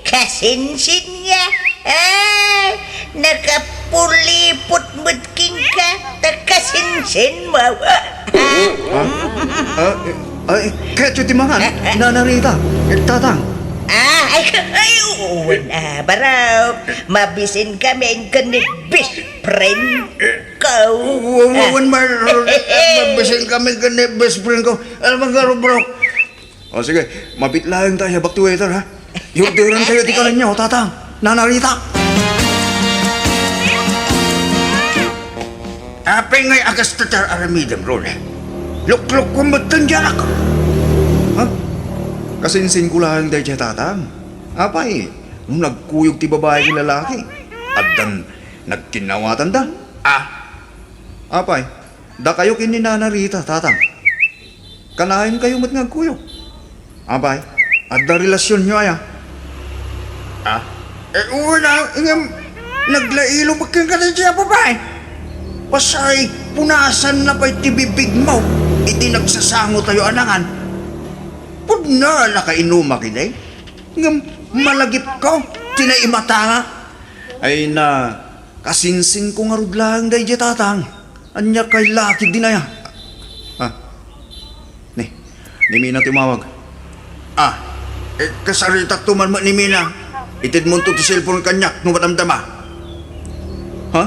Kasinsin nga! Ah, nakapulipot met kenka, ta kasinsin mo. Ah, ah, eh, ah, eh, kayatyo ti mangan, Nana Rita, eh, Tatang. Ah, ay, ay, oo, ah, baro. Mabisin kami ken ni best friend ko. Wa-, wa-, Ah. wan mar-, mabisin kami ken ni best friend ko. Alam mo, garo, bro. O, sige, mabit laeng tayo, back to waiter, ha? Yurdiran tayo, di ka ninyo, Tatang. Nana Rita. Apay ngay a kasta ti ar-aramidem, Rooney? Luklukon met ti anak. Ha? Kasinsin ko laeng daydiay, Tatang. Apay, no nagkuyog ti babai ken lalaki, addan nagkinnawatanda. Ah? Apay, dakayo ken ni Nana Rita, Tatang. Kanayon kayo met nga agkuyog. Apay, adda relasionyo aya? Ah? Eh, wala, ngem, naglailo met kenka daydiay a babai. Pasay, punasanna pay ti bibigmo iti nagsasangotayo a nangan. Pudno a nakainumak idi. Ngem, malagipko ti naimatanga. Ay na, kasinsin ko ngarud laeng daydiay, Tatang. Ania kay laki dinaya? Ah. Ni, ni Mina ti umawag. Ah, eh, kasaritakto man met ni Mina. Itedmonto ti cellphone kaniak no madamdama. Ha?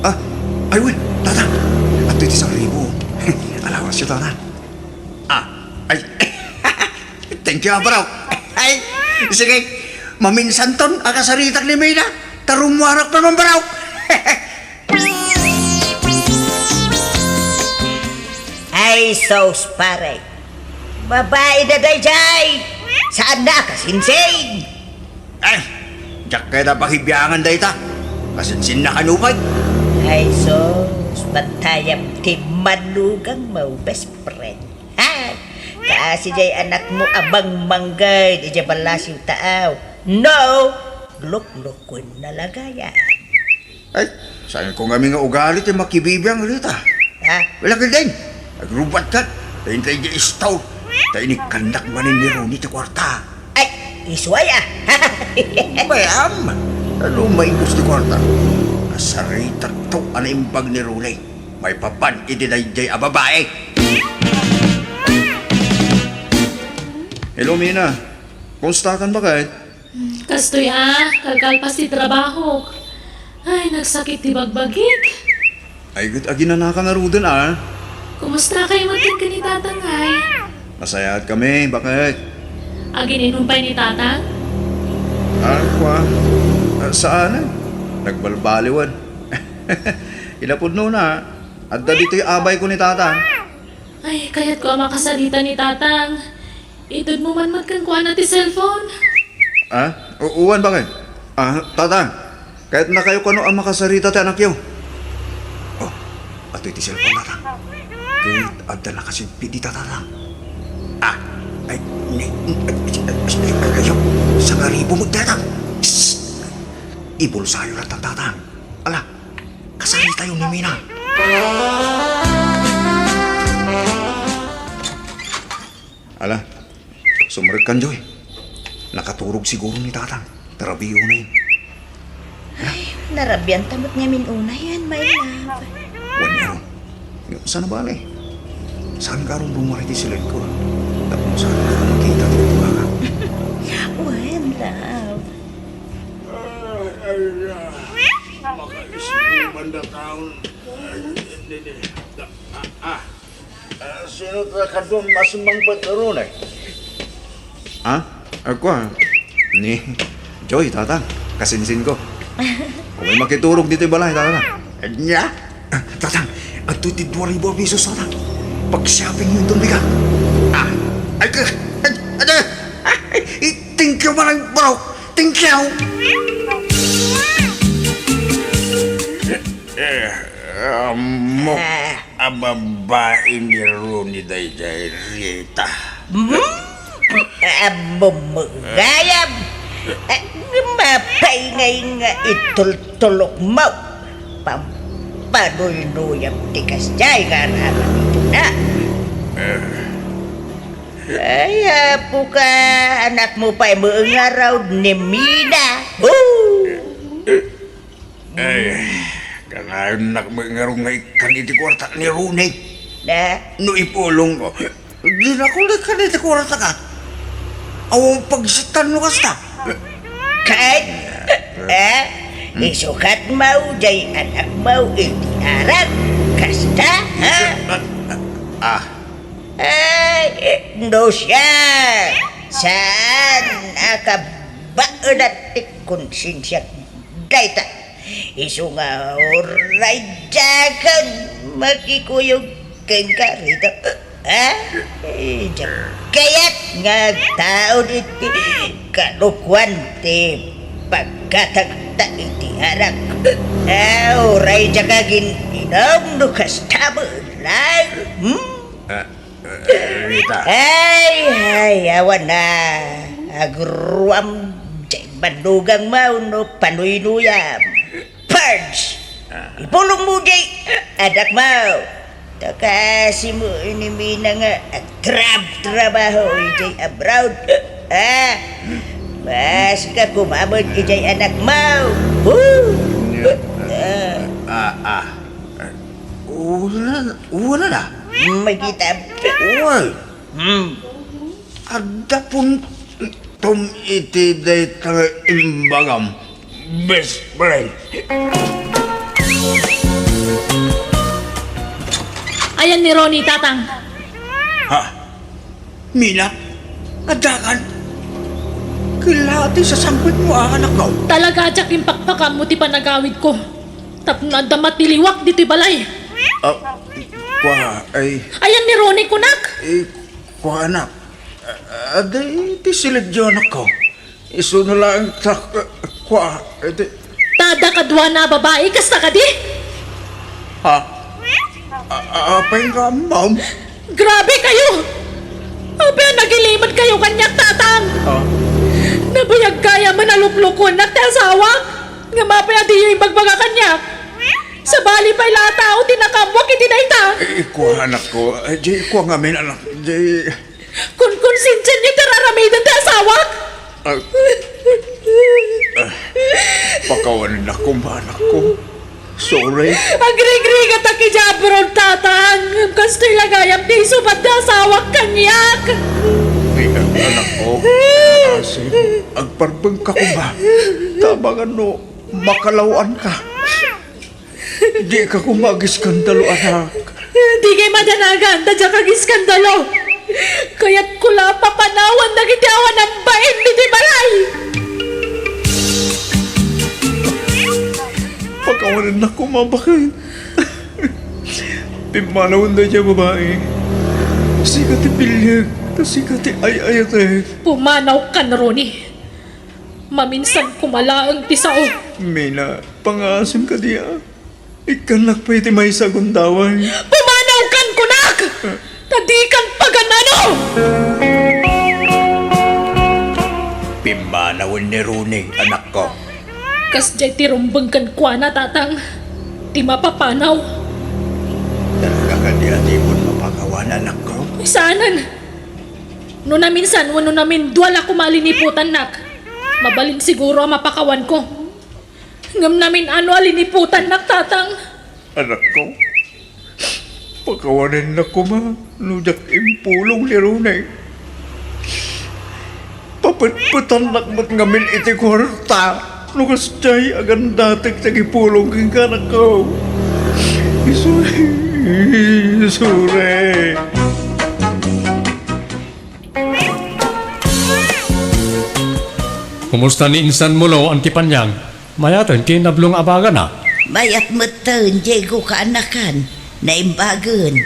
Ah, ay, wen, Tatang. Adtoy ti sangrimo. Alawas yo, Tatang. Ah, ay. Thank you, ah, bro. Ay, sige. Maminsanton a kasaritak ni Mina. Ta rummuarak pa man, bro. Ay, sus, pare. Babai na daydiay. Saan na kasinsin? Ay, diak kayat a pakibiangan dayta. Kasinsinna kano pay. Ay, sus, bantayam ti manugang mo, best friend. Ha? Kasi jay anak mo a mangmangged idiay balasiw taaw. No, luklukon na lagaya. Ay, saan ko ngamin nga ugali ti makibibiang, Rita? Ha? Wala ka din. Agrubat ka. Tayo tayo di istaw. Tayo ni kandak manin ni Ronnie ti kwarta. Ay, isuay ah. Bayam. Ano may gusto kwarta? Asaritak to, ano imbag ni Ronnie? Maipapan iti daydiay a babae. Hello, Mina. Kumusta kan, baket? Kastoy a, kalkalpas ti trabahok. Ay, nagsakit ti bagbagik. Ay, ket aginanaka ngaruden, a. Kumusta kayo met ken ni Tatang, ay? Nasayaat kami, baket? Agin-inom pay ni Tatang? Ah, kua? Ah, saan, eh? Nagbalbaliwan. Inapudno na, adda ditoy abay ko ni Tatang. Ay, kayat ko a makasarita ni Tatang. Itud mo man met kenkuana ti cellphone. Ah? U-, uwan, baket? Ah, Tatang, kayat na kayo kano a makasarita ti anakyo? Oh, ato iti cellphone, Tatang. Ket adda nakasigpit dita, Tatang. Ah, ay, ni, ay, ay, ay, ay, ay, ay, sangaribo mo, Tatang. Psst! Ibulsayo lang, Tatang. Ala, kasaritayo ni Mina. Ala, sumrekkan, Joy. Nakaturog siguro ni Tatang. Tarabiyo na yun. Ay, Narabianta met ngamin unay, wen, my love. Wen, Aaron. Saan a bale? Saan ka rumrumar iti siledko? Tapno saan ka makita ti tunganga. Wen, love. Ay, ay, ah. Makaisip mo banda taon. Ay, hindi, hindi. Ah, ah. Ah, sino ta kadua a simmangpet, Aaron, eh? Ah? Ako, ah. Ni Joy, Tatang. Kasinsinko. Umay makiturog ditoy balay, Tatang. Ania? Ah, Tatang, adtoy ti dua ribu a pesos, Tatang. Pag-shopping yun, Don Biga. Ah, ay, ay, ay, ay, ay, thank you, Manang Bro. Thank you. Eh, ammok a babai ni Ronnie daydiay, Rita. Hmm? Ammom gayam. Ah, mapaingay nga itultulokmo. Pampanuynuyam ti kasdiay nga aramidna. Ay, apo ka, anakmo pay met nga raud ni Mina. Oh! Ay, kanayon nak met ngarud nga ikkan iti kuartak ni Ronnie. Na? No ipulongko, dinakon ikkan iti kuartak. Awan pagsitan no kasta. Ket, eh, isukat mo jay anak mo iti arak. Kasta, ha? Ah. Ay, no siak, saan a kabaelan ti konsensiak dayta. Isu nga uray diakon makikuyog kenka, Rita. Ha? Diak kayat nga agtaud iti kalokuan ti paggatangta iti arak. Ah, uray diak agin-inom no kasta met laeng. Hmm? Ah, Rita. Ay, ay, awan na. Agruam, jay bandugangmo no panuynuyam. Purge! Ah. Ipulongmo jay anak mo. Ta kasimo ni Mina nga agtrab-trabaho ijay abroad. Ah, maska kumamet ijay anak mo. Woo! Ah. Ah, ah. Wala, wala na. Makita. Wala. Hmm. Adda puntom iti dayta nga imbagam, best friend. Ayan ni Ronnie, Tatang. Ha? Mina? Addakan? Kila ti sasangpetmo a anakko? Talaga diak impakpakammo ti panagawidko. Tapno adda matiliwak ditoy balay. Ah, kua, ay. Ayan ni Ronnie, kunak. Eh, kua, anak. Ah, adda iti siledyo, anakko. Isuno laeng ta, kua, iti. Ta adda kaduana a babai, kasta kadi? Ha? A-, a-, apay nga ammom? Grabe kayo! Apay a nagilimed kayo kaniak, Tatang? Ah. Nabiag gayam a naluklukuennak ti asawak, ngem apay a diyo imbagbaga kaniak? Sabali pay la a tao ti nakammuak iti dayta. Eh, kua, anakko. Eh, di kua ngamin, anak. Di. Kunkonsensianyo ti ar-aramiden ti asawak. Ah, ah, pakawanennak koma, anakko. Sorry. Agrigrigatak idiay abroad, Tatang. Ngem kastoy la gayam ti isubat ti asawak kaniak. Ay, an-, anakko. Asim, agparbengka koma. Tabangan no makalaw-anka. Dika koma agiskandalo, anak. Dikay madanagan ta diak agiskandalo. Kayatko la a papanawan dagiti awan a bain ditoy balay. Pakawanennak koma, baket. Pimmanawen daydiay a babai. Sika ti piliek, ta sika ti ay-ayatek. Pumanawkan, Ronnie. Maminsan koma laeng ti sao. Mina, pangaasim kadi a. Ikkannak pay ti maysa a gundaway. Pumanawkan, kunak! Ta dikan pagan-ano! Pimmanawen ni Ronnie, anakko. Kasdiay ti rumbeng kenkuana, Tatang, ti mapapanaw. Talaga kadi a dikon mapakawan, anakko? Saanen. No naminsan wenno namindua la koma a liniputannak, mabalin siguro a mapakawanko. Ngem namin-ano a liniputannak, Tatang. Anakko, pakawanennak koma no diak impulong ni Ronnie. Papetpetannak met ngamin iti kuarta no kasdiay agandatek ti agipulong kenka, anakko. Isu, isure. Kumusta ni insan Mulo, Auntie Panyang? Mayaten ken nablong a bagana? Mayat metten, Diego, kaanakan. Naimbagen.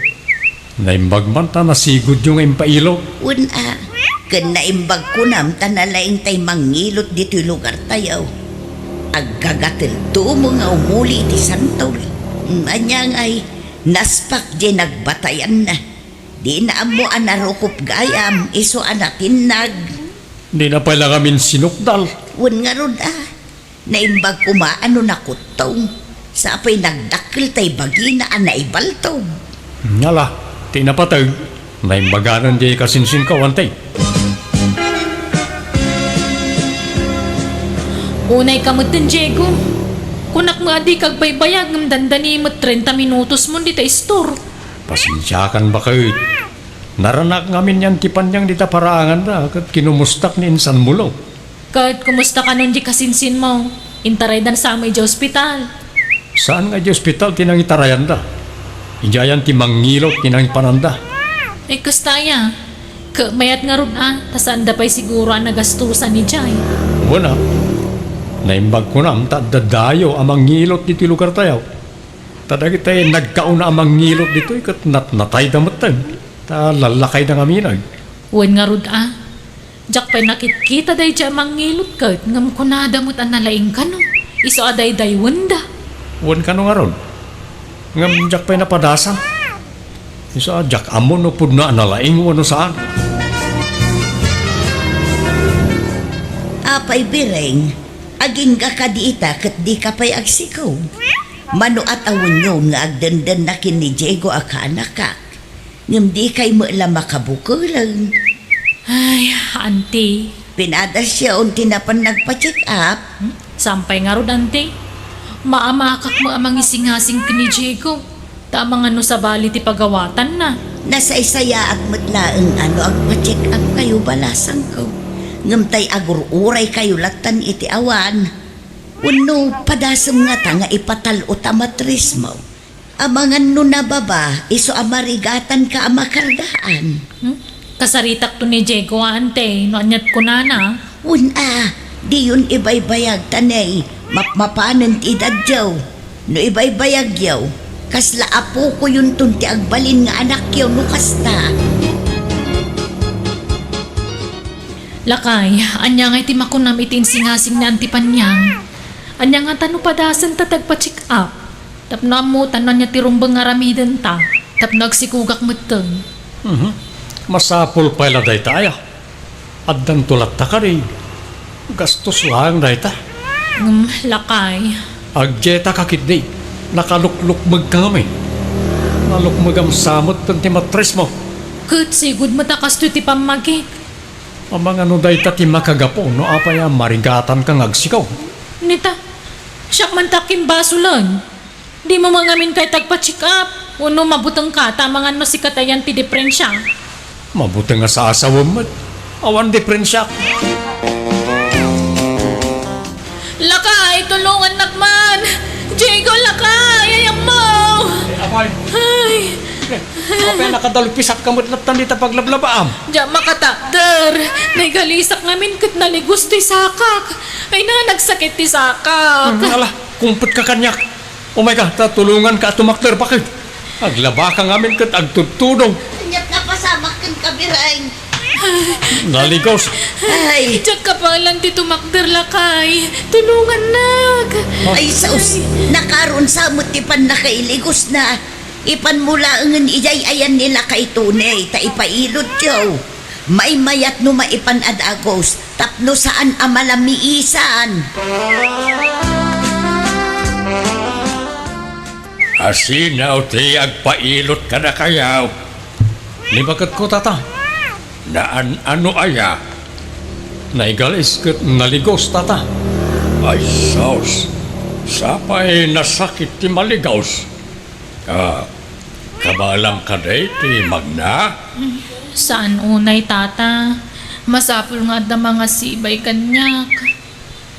Naimbag man ta nasigudyo nga impailot. Wen a, ken naimbag kunam ta nalaing tay mangilot ditoy lugartayo. Aggagatedto mo nga umuli iti santol. Mm, ania ngay, naspak diay nagbatayanna. Dina ammo a narukop gayam, isu a natinnag. Dina pay la ngamin sinukdal. Wen ngarud a, naimbag koma a no nakuttong. Sa pay nagdakkel tay bagina a naibaltog. Ala, ti napateg, naimbaganan diay kasinsinko, Auntie. Unay ka metten, Diego. Kunak nga a dika agbaybayag ngem dandani met trenta minutos mon dita istor. Pasensiakan, baket. Naranak ngamin ni Auntie Panyang dita paraanganda ket kinumustak ni insan Mulo. Ket kumusta kanon di kasinsinmo? Intaraydan sa met idiay ospital. Saan nga idiay ospital ti nangitarayanda? Idiayan ti mangilot ti nangipananda. Ay, kasta aya. Ket mayat ngarud a, ta saanda pay siguro a nagastosan idiay. Wen a, naimbag kunam ta adda dayo a mangilot ditoy lugartayo. Ta dagiti nagkauna a mangilot ditoy ket natnatayda metten, ta lallakayda ngamin. Wen ngarud a, diak pay nakitkita daydiay a mangilot ket ngem kunada met a nalaing kano, isu a daydayawenda. Wen kano ngarud, ngem diak pay napadasan. Isu a diak ammo no pudno a nalaing wenno saan. Apay, Bireng, agingga kadi ita ket dika pay agsikaw? Mano a tawenyon nga agdendenna ken ni Diego a kaanakak, ngem dikay met la makabukeleng. Ay, Auntie. Pinadasyon ti napan nagpa-check up? Hmm? Saan pay ngarud, Auntie. Maamakak met a mangisingasing ken ni Diego. Ta amangan no sabali ti pagawatanna. Nasaysayaat met laeng a no agpa-check up kayo, balasangko. Ngem tay agur-uray kayo lattan iti awan. Wenno padasem ngata nga ipatal-o ta matrismo? Amangan no nababa, isu a marigatanka a makargaan. Hmm? Kasaritakto ni Diego a, Auntie, no aniat kunana. Wen a, diyon ibaybayag ta nay, mapmapanen ti edadyo. No ibaybayagyo, kasla apokoyonton ti agbalin nga anakyo no kasta. Lakay, ania ngay ti makunam iti insingasing ni Auntie Panyang? Ania ngata no padasenta ti agpa-check up? Tapno ammotan no ania ti rumbeng nga aramidenta, tapno agsikogak metten. Mhm. Masapul pay la dayta aya. Addanto latta kadi. Gastos laeng dayta. Ngem, lakay. Agdiayta ka ketdi. Nakaluklukmegka ngamin. Nalukmegam sa metten ti matrismo. Ket sigud met a kastoy ti pammagik. Amangan no dayta ti makagapu no apay a marigatanka nga agsikaw. Nita, siak man ti akimbasolen. Dimo man ngamin kayat agpa-check up, wenno mabutengka ta amangan no sika ti ayan ti diperensia. Mabuteng a saasawem met. Awan diperensiak. Lakay, tulongannak man! Diego, lakay! Ay, ammo! Eh, apay. Ay! Eh, apay, nakadalpisatka met lattan dita paglablabaam. Diak makatakder. Naigalisak ngamin ket naligos ti sakak. Ay na, nagsakit ti sakak. Hmm, ala, kumpetka kaniak. Umayka, ta tulonganka a tumakder, baket. Aglabaka ngamin ket agtudtudong. Aniat nga pasamak kenka, Bireng? Naligos. Ay. Diak kapalan ti tumakder, lakay. Tulongannak. Ay, sus. Nakaron sa met ti pannakailigosna. Ipanmo laengen idiay ayan ni lakay Tony, ta ipailotyo. Maymayat no maipan a dagus, tapno saan a malamiisan. Asino ti agpailot kadakayo? Ni baketko, tata. Naan-ano aya? Naigalis ket naligos, tata. Ay, sus! Sapay nasakit ti maligaws. Ah, kabaelam kadi ti magna? Saan unay, Tata. Masapul nga adda mangasibay kaniak.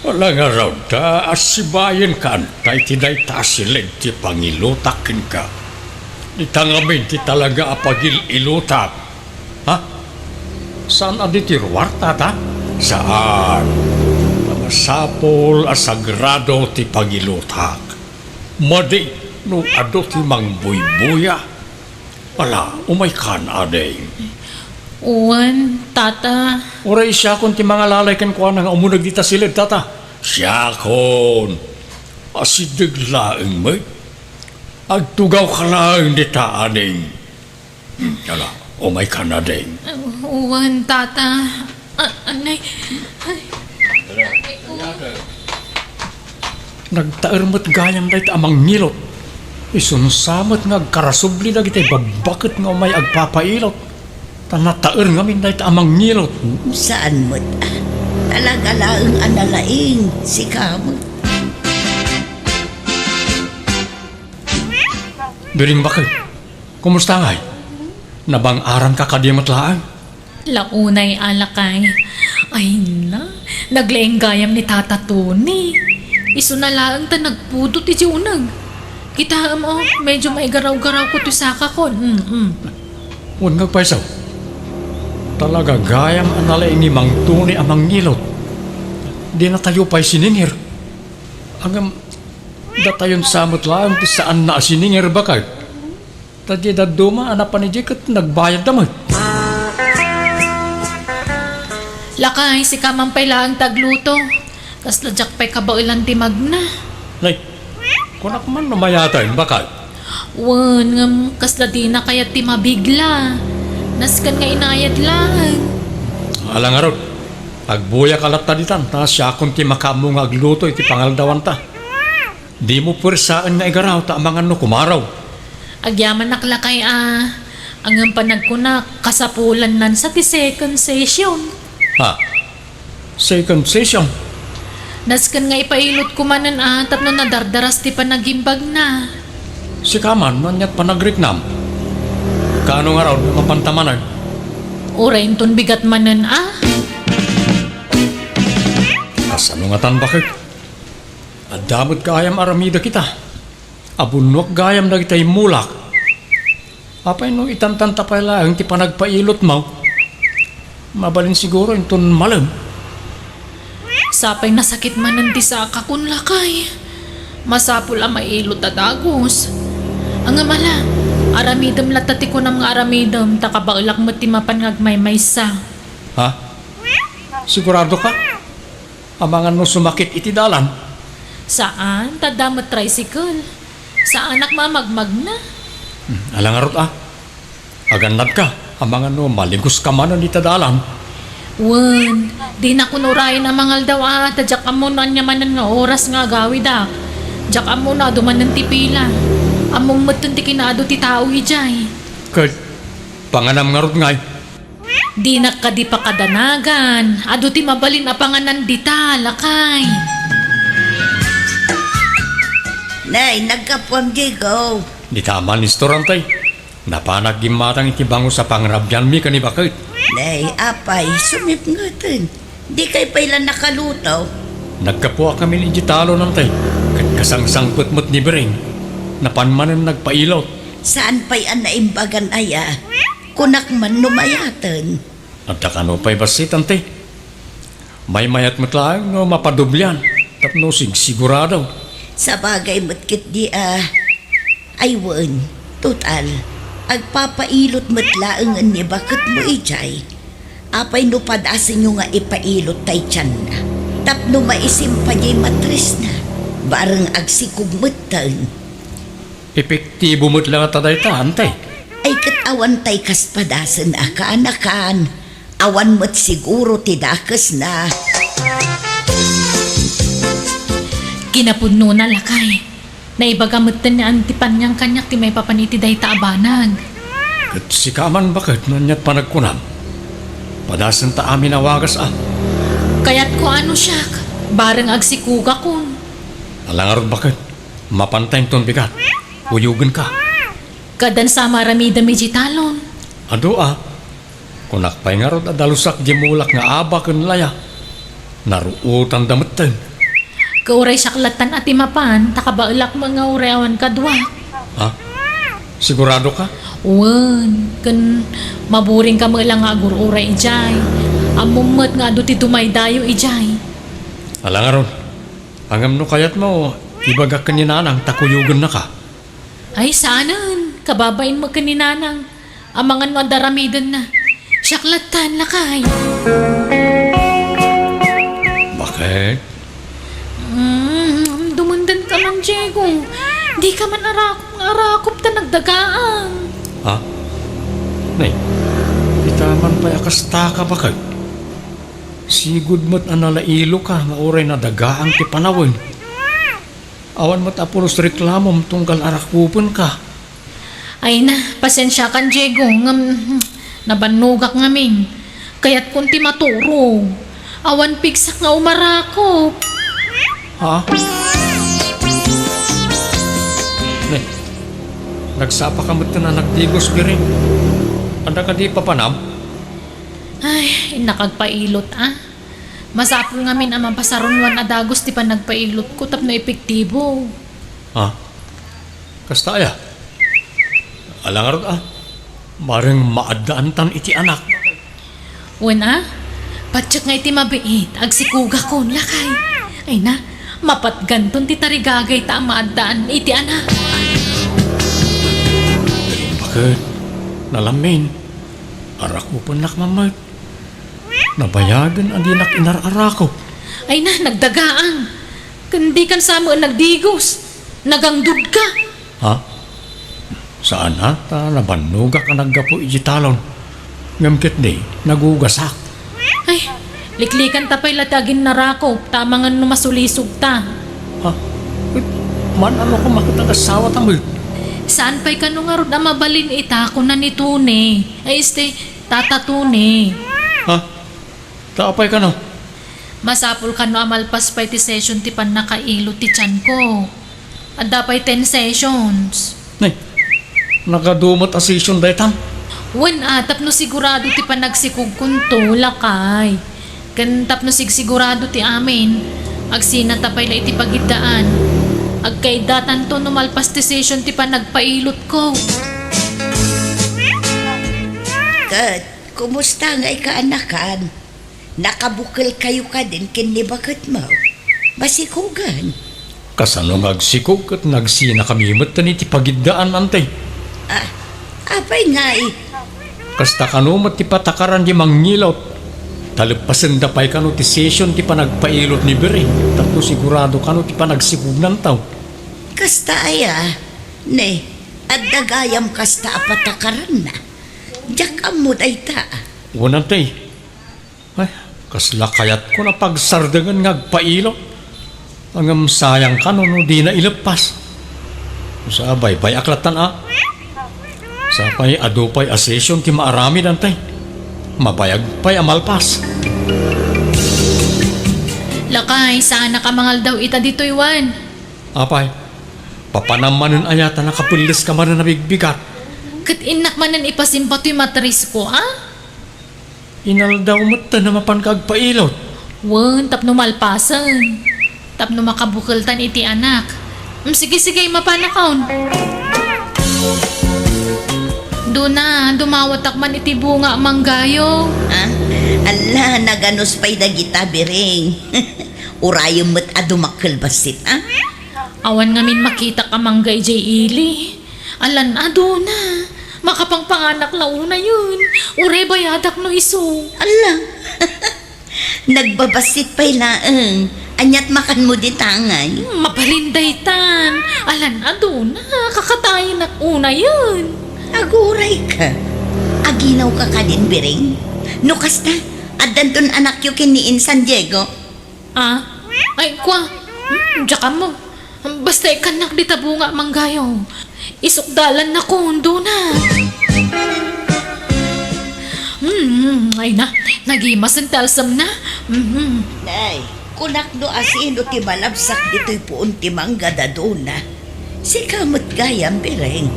Wala nga raw da a sibayen ka anta iti dayta a siled ti pangilutak kenka. Dita ngamin ti talaga a pagil-ilutak. Ha? Saan a di ti ruar, Tata? Saan. Masapul a sagrado ti pagilutak. Madi no adu ti mangbuybuya. Ala, umaykan, ading. Wen, Tata. Uray siakon ti mangalalay kenkuana nga umuneg dita siled, Tata. Siakon. Asideg laeng met. Agtugawka laeng dita, ading. Hmm, ala, umaykan, ading. Wen, Tata. A-, anay. Ay. Nagtaer met gayam dayta a mangngilot. Isunsa met nga agkarasubli dagiti babbaket nga umay agpapailot. Ta nataer ngamin dayta a mangngilot. Saan met, a. Talaga laeng a nalaing, sika met. Biring, baket. Kumusta ngay? Nabang-aranka kadi met laeng? La unay a, lakay. Ay na, naglaing gayam ni Tata Tony. Isuna laeng ta nagpudot iti uneg. Kitaem, o, medyo maigaraw-garawko ti sakakon. Mm-mm. Wen nga agpayso. Talaga gayam a nalaing ni Mang Tony a mangngilot. Dinatayo pay siningir. Ngem, datayon sa met laeng ti saanna a siningir, baket. Ta di dadduma a napan idiay ket nagbayadda met. Lakay, sika man pay laeng ti agluto. Kasla diak pay kabaelan ti magna. Nay, kunak man no mayaten, baket. Wen, ngem kasla dina kayat ti mabigla. Nasken nga inayat laeng. Ala ngarud, agbuyak a latta ditan, ta siakon ti makaammo nga agluto iti pangaldawanta. Dimo puersaen nga igaraw ta amangan no kumaraw. Agyamanak lakay a, ngem panagkunak, kasapulannan sa ti second session. Ha? Second session? Nasken nga ipailotko manen a tapno nadardaras ti panagimbagna. Sika man, no aniat panagriknam? Kaano ngarud nga mapanta manen? Uray inton bigat manen a. Kasano ngatan, baket? Adda met gayam aramidek ita. Abunnuak gayam dagiti immulak. Apay no itantanta pay laeng ti panagpailotmo? Mabalin siguro inton malem. Sapay nasakit manen ti sakakon, lakay. Masapul a mailot a dagus. Ngem ala, aramidem latta ti kunam nga aramidem, ta kabaelak met ti mapan nga agmaymaysa. Ha? Sigurado ka? Amangan no sumakit iti dalan? Saan, ta adda met tricycle. Saanak mamagmagna. Hmm, ala ngarud a. Agannadka, amangan no maligoska manen ita dalan. Wen, dinakon urayen a mangaldaw a, ta diak ammo no ania manen nga oras nga agawidak. Diak ammo no adu manen ti pila. Ammom metten ti kinaadu ti tao idiay. Ket, panganam ngarud ngay? Dinak kadi pakadanagan. Adu ti mabalin a panganan dita, lakay. Nay, naggapuam, Diego. Dita man, istorantay. Napanak gimmatang iti bangus a pangrabianmi ken ni baket. Nay, apay, sumipngeten. Dikay pay la nakaluto? Naggapuak ngamin idiay talon, antay. Ket kasangsangpet met ni Biring. Napan manen nagpailot. Saan pay a naimbagan aya? Kunak man no mayaten. Adda kano pay bassit, anti? Maymayat met laeng no mapadoblian tapno sigsigurado. Sabagay met ketdi a. Ay wen, total, agpapailot met laengen ni baketmo idiay. Apay no padasenyo nga ipailot tay tianna tapno maisimpa diay matrisna? Bareng agsikog metten. Epektibo met la ngata dayta, anti? Ay, ket awan tay kas padasen a kaanakan. Awan met siguro ti dakesna. Kinapudnona, lakay. Naibaga metten ni Anti Panyang kaniak ti maipapan iti dayta a banag. Ket sika man baket no aniat panagkunam. Padasenta amin a wagas a. Kayatko a no siak, bareng agsikogakon. Ala ngarud baket, mapanta inton bigat. Kuyogenka. Kadan sa maaramidem iti talon. Adu a. Kunak pay ngarud a dalusak di mulak nga aba ken laya. Naruotanda metten. Ket uray siak lattan a ti mapan, ta kabaelak met nga uray awan kaduak. Ha? Siguradoka? Wen, ken maburingka met la nga agur-uray idiay. Ammom met nga adu ti dumaydayo idiay. Ala ngarud, ngem no kayatmo, ibagak ken ni Nanang ta kuyogennaka. Ay, saanen. Kababain met ken ni Nanang. Amangan no adda aramidenna. Siak lattan, lakay. Baket? Mm, dumendenka man, Diego. Dika man arakop nga arakop ta nagdagaang. Ha? Nay, ita man pay a kastaka, baket. Sigud met a nalailoka nga uray nadagaang ti panawen. Awan met a pulos reklamom tunggal arakopenka. Ay na, pasensiakan, Diego, ngem, hmm, nabannogak ngamin. Kayatkon ti maturog. Awan pigsak nga umarakop. Ha? Ne, nagsapaka met a nagdigos, Biring. Adda kadi papanam? Ay, innak agpailot, a. Masapul ngamin a mapasarunoan a dagus ti panagpailotko tapno epektibo. Ha? Kasta aya? Ala ngarud a. Bareng maaddaantan iti anak. Wen a, patiek nga iti mabiit, agsikugakon, lakay. Ay na, mapatganton ti tarigagayta a maaddaan iti anak. Baket, nalamin, arakopennak man met. Nabayagen a dinak inar-arakop. Ay na, nagdagaang. Ken dikan sa met nagdigos. Nagangdudka. Ha? Saan a, ta nabannogak a naggapu iti talon. Ngem ketdi, nagugasak. Ay, liklikanta pay la ti aginnarakop, ta amangan no masulisogta. Ha? Ket, man-ano koma ket agasawata met? Saan pay kano ngarud a mabalin ita, kuna ni Tony. Ay, este, Tata Tony. Ha? Ta apay kano? Masapul kano a malpas pay ti session ti pannakailot ti tianko. Adda pay ten sessions. Nay, nagadu met a session daytan? Wen a, tapno sigurado ti panagsikogkonto, lakay. Ken tapno sigsigurado ti amin, agsinata pay la iti pagiddaan. Agkaiddatanto no malpas ti session ti panagpailotko. Ket, kumusta ngay kaanakan? Nakabukelkayo kadin ken ni baketmo? Masikogen. Kasano nga agsikog ket nagsinakami metten iti pagiddaan, Ante? Ah, apay ngay? Kasta kano met ti patakaran di mangilot. Taleppasenda pay kano ti session ti panagpailot ni Biring, tapno sigurado kano ti panagsikognanto. Kasta aya? Ne, adda gayam kasta a patakaranna. Diak ammo dayta. Wen, Ante. Ay, kasla kayatko a pagsardengen nga agpailot. Ngem sayang kano no dina ileppas. Sa baybay-ak lattan a. Sa pay adu pay a session ti maaramid, Ante. Mabayag pay a malpas. Lakay, saanak a mangaldaw ita ditoy, Juan. Apay, papanam manen aya ta nakapelleska manen a bigbigat? Ket innak manen ipasimba toy matrisko, a? Inaldaw metten a mapanka agpailot. Wen, tapno malpasen. Tapno makabukeltan iti anak. Mm, sige, sige, mapanakon. Duna, dumawatak man iti bunga a manggayo. Ah, alla, naganus pay dagita, Biring. Urayem met a dumakkel bassit, a? Awan ngamin makitak a mangga idiay ili. Alan a duna. Makapangpanganak la unayen. Uray bayadak no isu. Ala. Nagbabassit pay laeng. Aniat makanmo dita ngay? Hmm, mabalin daytan. Alan a duna. Kakatayenak unayen. Aguray ka. Aginaw ka kadin, Biring? No kasta, addanton anakyo ken ni Insan Diego. Ah? Ay, kua. Hmm, diak ammo. Basta ikkannak dita bunga a manggayo. Isukdalan na kundo na. Hmm, ay na. Nagimasen ti alsem na. Hmm. Nay, Kunak no asino ti malabsak ditoy puon ti mangga, daduna. Sika met gayam, Bireng.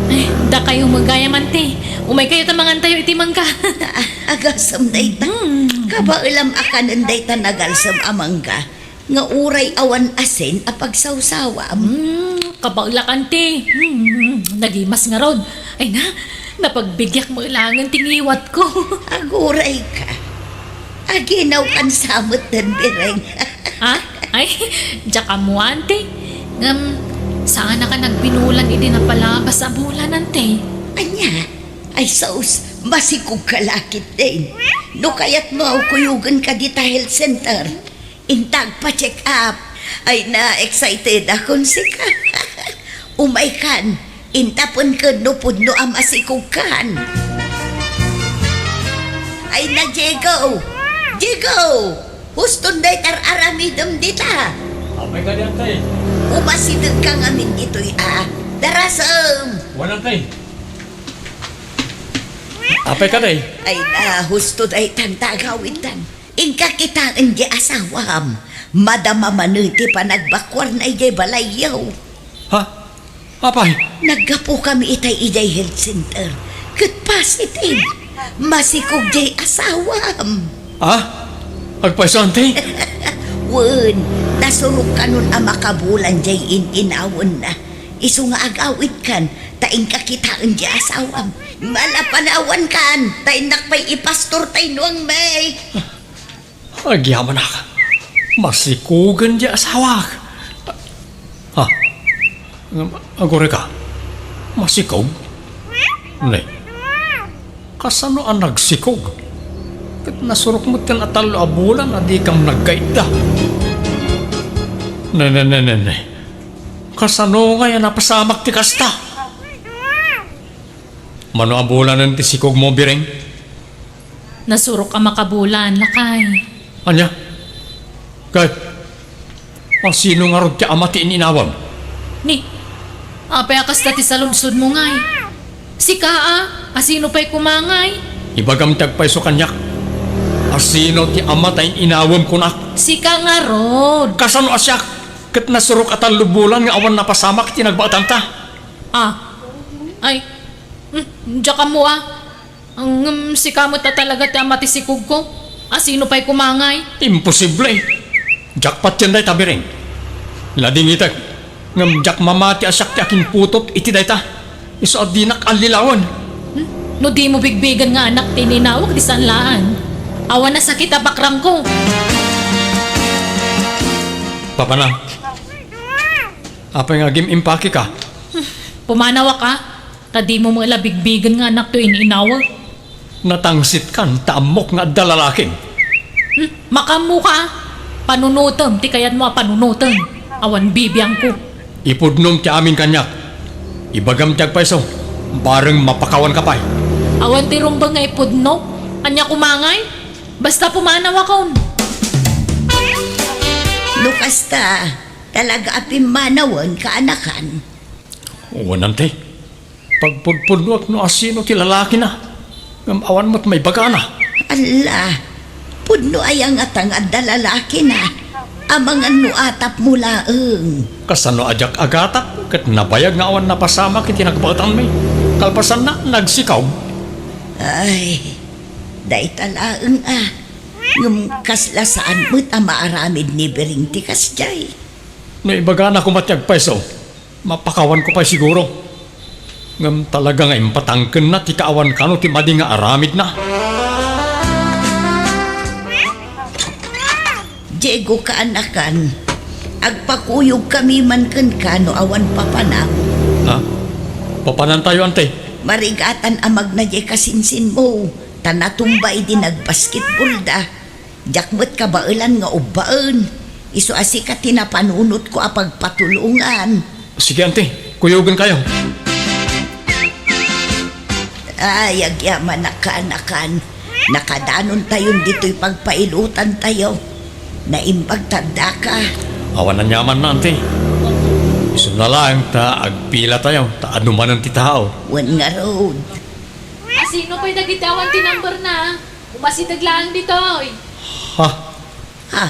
Ay, dakayo met gayam, ante. Umaykayo ta mangantayo iti mangga. Ah, agasem dayta. Mm. Kabaelam a kanen dayta nagalsem a mangga nga uray awan asin a pagsawsawam. Mm, kabaelak, ante. Mm, nagimas ngarud. Ay na, napagbigiak met laengen ti ngiwatko. Aguray ka. Aginawkan sa met den, Bireng. Ha? Ay, diak ammo, ante. Ngem, saanak a nagbinulan idi napalabas a bulan, ante. Ania? Ay, sus, masikog ka la ketdin. No kayatmo, kuyogen ka dita health center. Inta agpa-check up. Ay na, excited akon sika. Umaykan, intapenken no pudno a masikogkan. Ay na, Diego! Diego! Huston dayta ar-aramidem dita. Apay kadi, ante? Umasidegka ngamin ditoy a. Darasem! Wen, ante. Apay kadi? Ay na, husto daytan ta agawidtan. Inka kitaen di asawam. Madama manen ti panagbakuarna idiay balayyo. Ha? Apay? Naggapukami itay idiay health center. Ket positive. Masikog diay asawam. Ha? Agpayso, ante? Wen, nasurok kanon a makabulan diay in-inawenna. Isu nga agawidkan, ta inka kitaen diay asawam. Malapanawankan, ta innak pay ipastor tay nuangmi. Agyamanak. Masikogen diay asawak. Ha? Ngem, aguray ka? Masikog? Ne. Kasano a nagsikog? Ket nasurok met ken a tallo a bulan a dikam nagkaidda. Ne, ne, ne, ne, ne. Kasano ngay a napasamak ti kasta? Mano a bulanen ti sikogmo, Bireng? Nasurok a makabulan, lakay. Ania? Ket, asino ngarud ti ama ti in-inawem? Ni, apay a kasta ti saludsodmo ngay? Sika a, asino pay koma ngay? Ibagam ti agpayso kaniak. Asino ti ama ta in-inawem kunak? Sika ngarud. Kasano a siak? Ket nasurok a tallo bulan nga awan napasamak ti nagbaetanta. Ah. Ay. Hmm, diak ammo a. Ngem sika met a talaga ti ama ti sikogko. Asino pay koma ngay? Imposible! Diak patien dayta, Bireng. Ladingitek, ngem diak mamati a siak ti akinputot iti dayta. Isu a dinak allilawen. Hmm? No dimo bigbigen nga anak ti in-inawek, di saan laeng. Awan a sakit a bakrangko. Papanam. Apay nga agim-impake ka? Hmm, pumanawak a. Ta dimo met la bigbigen nga anak ti in-inawek. Natangsitkan ta ammok nga adda lalakim. Hmm, makaammoka a. Panunotem ti kayatmo a panunoten. Awan bibiangko. Ipudnom ti amin kaniak. Ibagam ti agpayso. Bareng mapakawanka pay. Awan ti rumbeng nga ipudno. Ania koma ngay? Basta pumanawakon. No kasta, talaga a pimmanawen, kaanakan. Wen, ante. Pagpudpudnoak no asino ti lalakina, ngem awan met maibagana. Alla, pudno aya ngata nga adda lalakina? Amangan no atapmo laeng. Kasano a diak agatap ket nabayag nga awan napasamak iti nagbaetanmi? Kalpasanna, nagsikog. Ay, dayta laeng a. Ngem kasla saan met a maaramid ni Biring ti kasdiay. No ibagana koma ti agpayso, mapakawanko pay siguro. Ngem talaga nga impatangkenna ti kaawan kano ti madi nga aramidna. Diego, kaanakan, agpakuyogkami man kenka no awan papanam. Ha? Papanantayo, ante? Marigatan a magna diay kasinsinmo, ta natumba idi nagbasketballda. Diak met kabaelan nga ubbaen. Isu a sika ti napanunotko a pagpatulongan. Sige, ante. Kuyogenkayo. Ay, agyamanak, kaanakan. Nakadanontayon ditoy pagpailotantayo. Naimbag ta addaka. Awan aniamanna, ante. Isuna laeng ta agpilatayo, ta adu manen ti tao. Wen ngarud. Asino pay dagiti awan ti numberna? Umasideg laeng ditoy. Ha? Ha?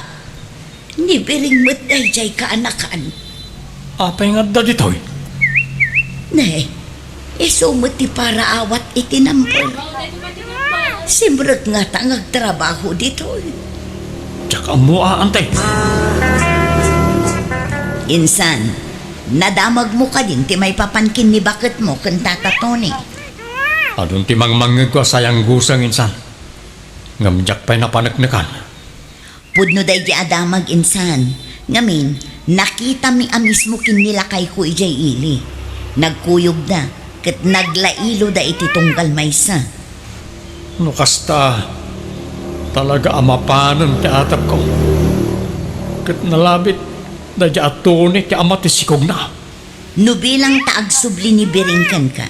Ibiring met daydiay kaanakan. Apay nga adda ditoy? Ne, isu met ti paraawat iti number. Simrek ngata nga agtrabaho ditoy. Diak ammo, a, ante. Insan, nadamagmo kadin ti maipapan ken ni baketmo ken Tata Tony? Adun ti mangmangngegko a sayangguseng, insan. Ngem diak pay napaneknekan. Pudno daydi a damag, insan. Ngamin, nakitami a mismo ken ni lakayko idiay ili. Nagkuyogda, ket naglailoda iti tunggal maysa. No kasta, talaga a mapanen ti atepko. Ket nalabit daydi a Tony ti ama ti sikogna. No bilang ta agsubli ni Biring kenka,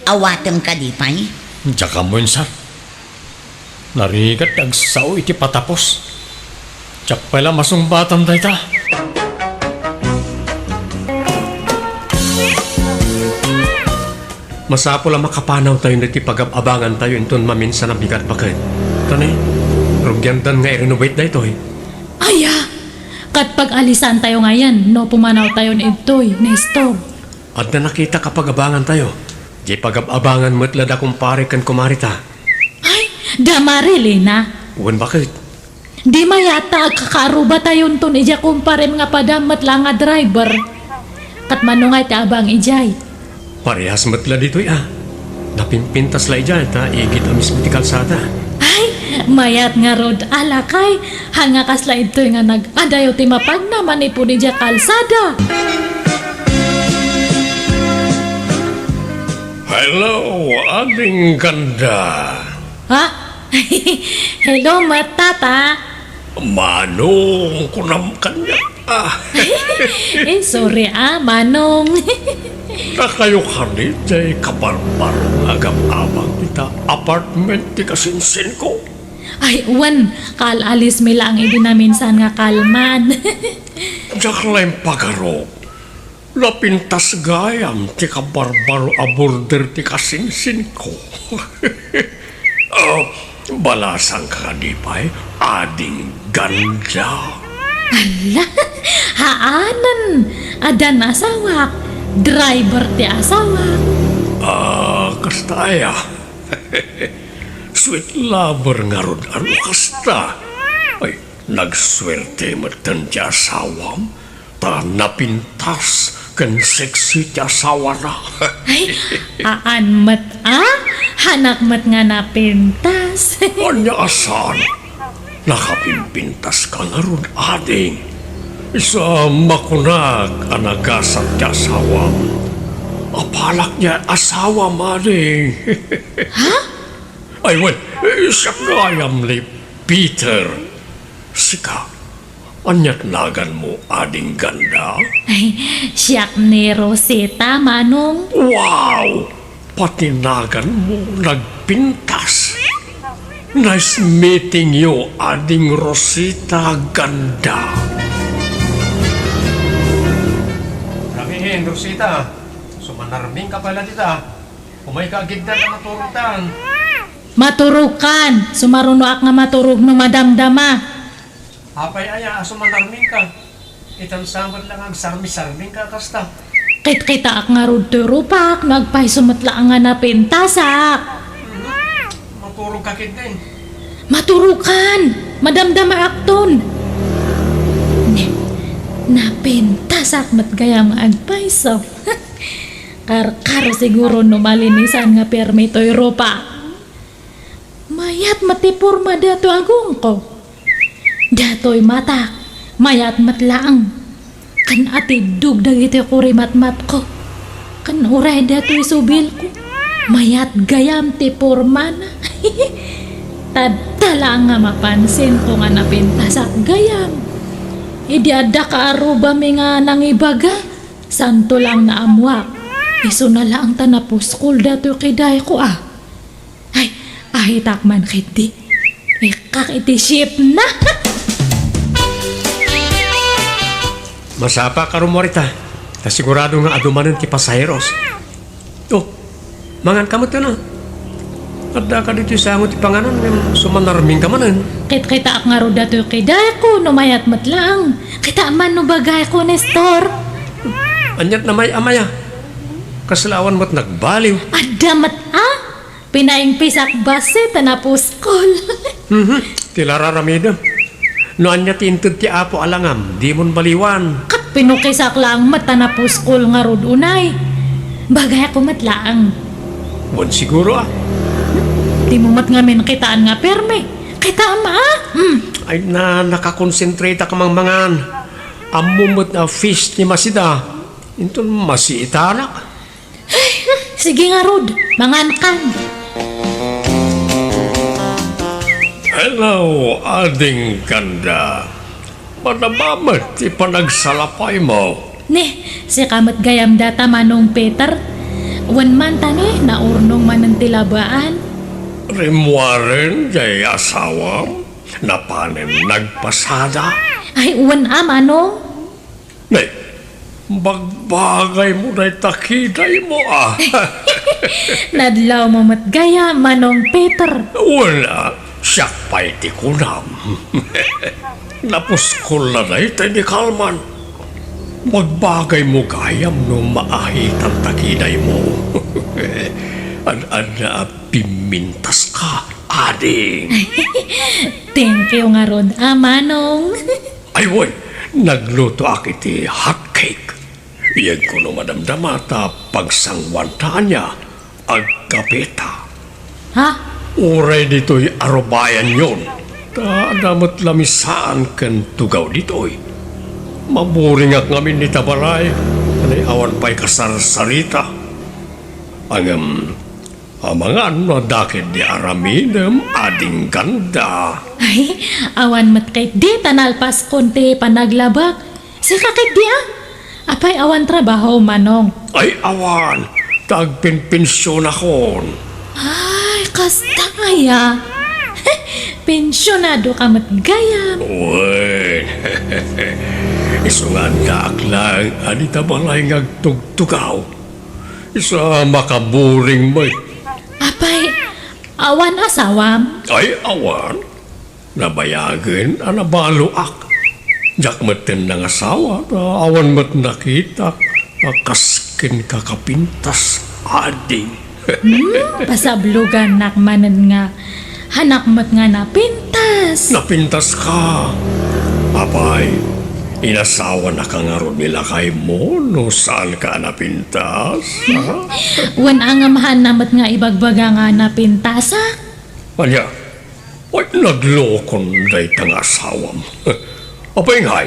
awatem kadi pay? Diak ammo, insan. Narigat ti agsao iti patapos. Diak pay la masungbatan dayta. Masapul a makapanawtayon iti pagab-abangantayo inton maminsan a bigat, baket. Tani, rugiandan nga i-renovate daytoy. Aya! Ket pag-alisantayo ngayen no pumanawtayon idtoy, Nestor. Adda nakitak a pagabangantayo. Diay pagab-abangan met la da kumpare ken kumarita. Ay, da Marilena. Wen, baket? Di mayat ta agkakaarubatayonton idiay kumparem nga padam met la nga driver. Ket mano ngay ti abang idiay? Parehas met la ditoy a. Napimpintas la idiay ta igid a mismo ti kalsada. Ay, mayat ngarud a lakay. Haan nga kasla idtoy nga nag-adayo ti mapagna manipud idiay kalsada. Hello, Ading Ganda. Ha? Hello, met, Tata. Manong, kunam kaniak. Ah. Eh, sorry, ah, Manong. Dakayo kadi diay kabarbaro nga agab-abang ita apartment ti kasinsinko? Ay, wen, kaal-alismi laeng idi naminsan nga kalman. Diak la impagarup. Napintas gayam ti kabarbaro a border ti kasinsinko. Ah, balasangka kadi pay, Ading Ganda? Ala, haanen, addan asawak, driver ti asawak. Ah, kasta aya? Sweet lover ngarud a no kasta? Ay, nagsuerte metten ti asawam, ta napintas ken sexy ti asawana. Ay, haan met a? Haanak met nga napintas. Ania a saan? Nakapimpintaska ngarud, ading. Isu a makunak a nagasat ti asawam. Apalak diay asawam, ading. Ha? Ay, wen, eh, siak gayam ni Peter. Sika, aniat naganmo, Ading Ganda? Ay, siak ni Rosita, Manong. Wow! Pati naganmo nagpintas. Nice meeting you, Ading Rosita Ganda. Rabiin, Rosita. Sumanarming ka pala dita. Umayka agiddan a maturogtan. Maturogkan! Sumarunoak nga maturog no madamdama. Apay aya a sumanarmingka? Itan sa met la nga agsarmisarmingka kasta. Kitkitaak ngarud toy rupak no agpayso met la nga napintasak. Mhm. Maturogka ketdin. Maturogkan! Madamdamaakton! Ne, napintasak met gayam nga agpayso. Karkaro siguro no malinisan nga permi toy rupak. Mayat met ti porma datoy agongko. Datoy matak, mayat met laeng. Ken atiddog dagitoy kurimatmatko. Ken uray datoy subilko, mayat gayam ti pormana. Tadta laeng nga mapansinko nga napintasak gayam. Idi adda kaarrubami nga nangibaga, santo laeng naammoak. Isuna laeng ta napuskol datoy kidayko a. Ay, ahitak man ketdi. Ikkak iti ship na. Masapa ka rummuar ita. Ta sigurado nga adu manen ti pasaheros. Oh, mangan ka met kano. Adda ka ditoy sango ti panganan, ngem sumanarmingka manen. Kitkitaak ngarud datoy kidayko, no mayat met laeng. Kitaem man no bagayko, Nestor. Aniat na may amaya. Kasla awan met nagbaliw. Adda met, a? Pinaingpisak bassit a napuskol. Mhm. Ti lararamidem. No ania ti inted ti Apo a langam, dimon baliwan. Ket pinukisak laeng met a napuskol ngarud unay. Bagayko met laeng. Wen siguro, a. Dimo met ngamin kitaan nga permi. Kitaem, a? Hmm. Ay na, nakakonsentrate ka mangmangan. Ammo met a fish ni Masida. Inton masiitanak. Sige ngarud, mangankan. Hello, Ading Ganda. Madama met ti panagsalapaymo. Ni, sika met gayam data, Manong Peter. Wen man ta ni, naurnong manen ti labaan. Rimmuaren jay asawam, napanen nagpasada. Ay, wen a, Manong. Ne, bagbagaymo dayta kidaymo, a. Nadlawmo met gayam, Manong Peter. Wen a, siak pay ti kunam. Napuskol la dayta ni Kalman. Bagbagaymo gayam no maahitanta kidaymo. Ad-adda a pimmintaska, ading. Thank you ngarud, a, Manong. Ay, wen, naglutoak iti hot cake. Iyagko no madamdama ta pagsanguanta ania, agkapeta. Ha? Uray ditoy arubayanyon, ta adda met lamisaan ken tugaw ditoy. Maburingak ngamin ita balay, ania awan pay kasarsarita. Ngem, amangan no adda ketdi aramidem, Ading Ganda. Ay, awan met ketdi ta nalpaskon ti panaglabak. Sika ketdi, a? Apay awan trabaho, Manong? Ay, awan. Ta agpenpensionakon. Ay, kasta aya. Pensionado ka met gayam. Wen. Isu nga addaak laeng a dita balay nga agtugtugaw. Isu a makaburing met. Apay, awan asawam? Ay, awan. Nabayagen a nabaloak. Diak metten nangasawa, ta awan met nakitak a kas kenka kapintas, ading. Hmm, pasablogannak manen nga hanak met nga napintas. Napintaska. Apay, inasawanaka ngarud ni lakaymo no saanka a napintas? Ha? Wen a ngem haanna met nga ibagbaga nga napintasak? Ania? Ay, naglokon dayta nga asawam. Apay ngay,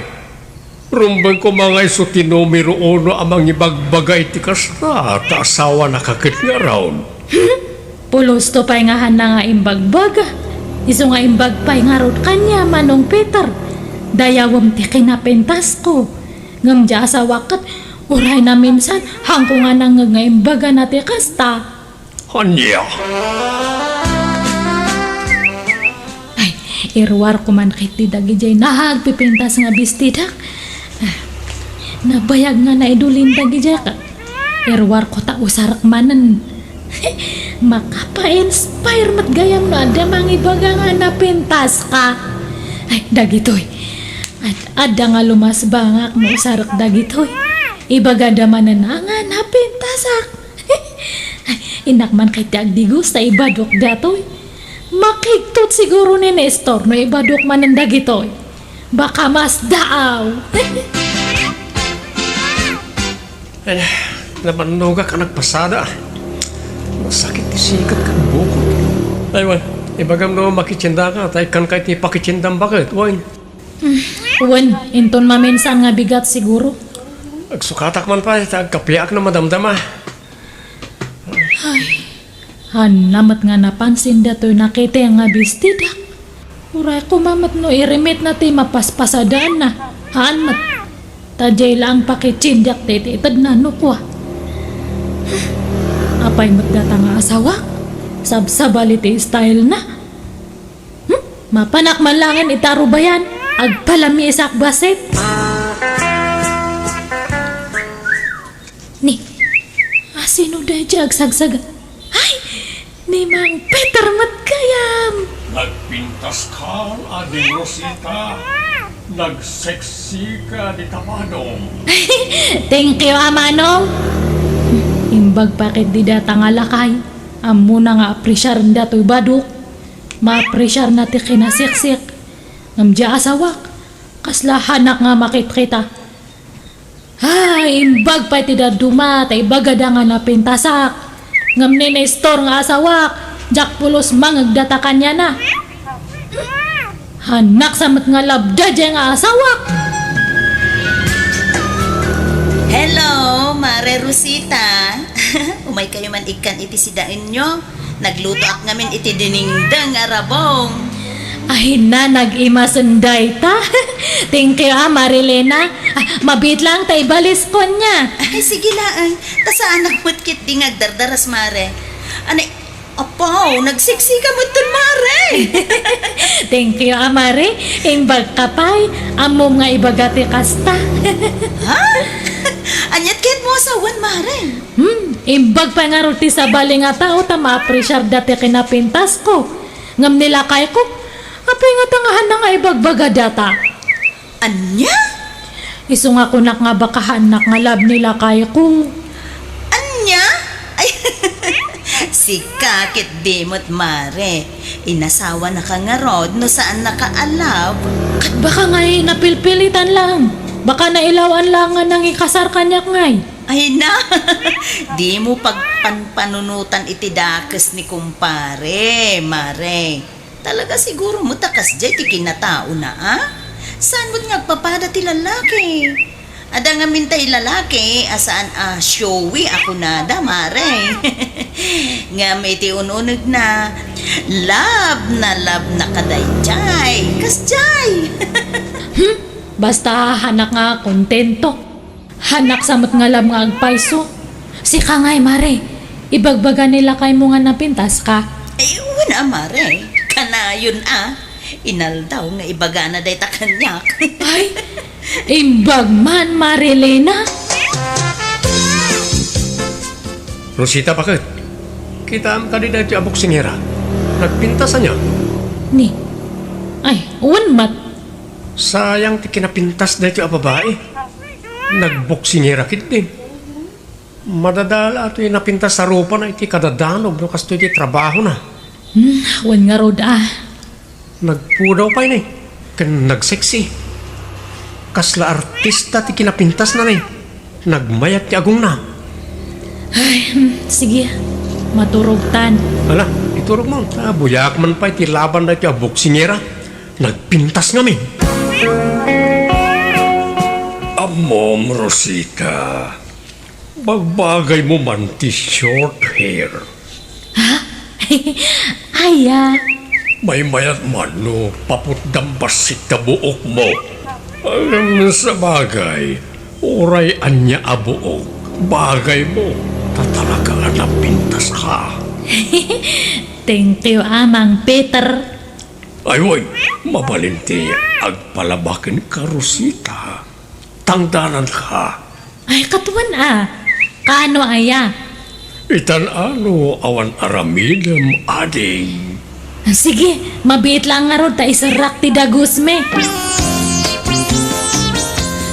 rumbeng koma nga isu ti numero uno a mangibagbaga iti kasta, ta asawanaka ket ngarud. Pulosto pay nga haanna nga imbagbaga. Isu nga imbag pay ngarud kaniak, Manong Peter. Dayawem ti kinapintasko. Ngem diay asawak ket uray naminsan, haanko nga nangngeg nga imbagana ti kasta. Ania? Ay, iruarko man ketdi dagidiay nagpipintas nga bestidak. Ah, nabayag nga naidulin dagidiay ka. Iruarko ta usarek manen. Makapa-inspire met gayam no adda mangibaga nga napintaska. Ay, dagitoy. Ad-, adda nga lumasbangak no usarek dagitoy. Ibagada manen a nga napintasak. Ay, innak man ketdi agdigos ta ibadok datoy. Makigtot siguro ni Nestor no ibadok manen dagitoy. Baka masdaaw. Ay, nabannogak a nagpasada. Nasakit ti siket ken bukod. Ay, wen, ibagam no makitiendaka, ta ikkanka iti pakitiendam baket, wen. Hmm, wen, inton maminsan nga bigat siguro. Agsukatak man pay, ta agkapiak no madamdama. Ay, haanna met nga napansin datoy nakita nga bestidak. Uray koma met no irimitna ti mapaspasadaanna. Haan met. Ta diay laeng pakitiendak ti itedna no kua. Apay met data nga asawak? Sabsabali ti stylena. Hmm? Mapanak man laengen ita rubayan, agpalamisak bassit. Ni, asino daydiay agsagsaga? Ay! Ni Mang Peter met gayam. Nagpintaska, Ading Rosita. Nagseksika dita padong. Thank you, a manong. Imbag pay ket dayta nga lakay, ammona nga apresiarenda toy badok. Maapresiarna ti kinaseksik. Ngem diay asawak, kasla hanak nga makitkita. Ay, imbag pay ti dadduma, ta ibagada nga napintasak. Ngem ni Nestor nga asawak, diak pulos mangngegda ta kaniana. Hanak sa met nga labda diay nga asawak. Hello, Mare Rosita. Umaykayo man ikkan iti sidaenyo. Naglutoak ngamin iti dinengdeng a rabong. Ay na, nag-imasen dayta. Thank you, a, Marilena. A, mabiit laeng ta ibaliskon nia. Ay, sige laeng. Ta saanak met ketdi nga agdardaras, Mare. Anay, apaw, nagseksika metten, Mare. Thank you, a, Mare. Imbagka pay, ammom nga ibaga ti kasta. Ha? Aniat ket mo asawan, Mare? Hmm, imbag pay ngarud ti sabali nga tao ta maapresiarda ti kinapintasko. Ngem ni lakayko, apay ngata nga haanna nga ibagbaga dayta? Ania? Isu nga kunak nga baka haannak nga love ni lakayko. Ania? Ay, sika ketdi met, Mare. Inasawanaka ngarud no saannaka a love? Ket baka ngay napilpilitan laeng. Baka nailaw-an laeng nga nangikasar kaniak ngay. Ay na, dimo pagpanpanunotan iti dakes ni kumpare, Mare. Talaga siguro met a kasdiay ti kinataona, a? Saan met nga agpapada ti lalaki? Adda ngamin tay lalaki a saan a showy a kunada, Mare. Ngem iti un-unegna, love na love na kadaydiay. Kasdiay! Hmm? Basta haannak nga kontento. Haannak sa met nga love nga agpayso. Sika ngay, Mare, ibagbaga ni lakaymo nga napintaska? Ay, wen a, Mare. Kanayon a. Inaldaw nga ibagana dayta kaniak. Ay, imbag man, Marilena. Rosita, baket? Kitaem kadi daytoy a boksingera? Nagpintas ania? Ni? Ay, wen met. Sayang ti kinapintas daytoy a babai. Nagboksingera ketdi. Madadala toy napintas a rupana iti kadadanog no kastoy ti trabahona. Hmm, wen ngarud a. Nagpudaw pay ni, ken nagseksi. Kasla artista ti kinapintasna ni. Nagmayat ti agongna. Ay, hmm, sige. Maturogtan. Ala, iturogmo. A, buyaak man pay ti laban daytoy a boksingera. Nagpintas ngamin. Ammom, Rosita. Bagbagaymo man ti short hair. Ha? Aya? Maymayat man no paputdam bassit ta buokmo. Ngem sabagay, uray ania a buok, bagaymo, ta talaga a napintaska. Thank you, a, Mang Peter. Ay, wen, mabalin ti agpalaba kenka, Rosita. Tangdananka. Ay, ket wen a. Kaano aya? Itan-ano awan aramidem, ading. Sige, mabiit laeng ngarud ta iserrak ti dagusmi.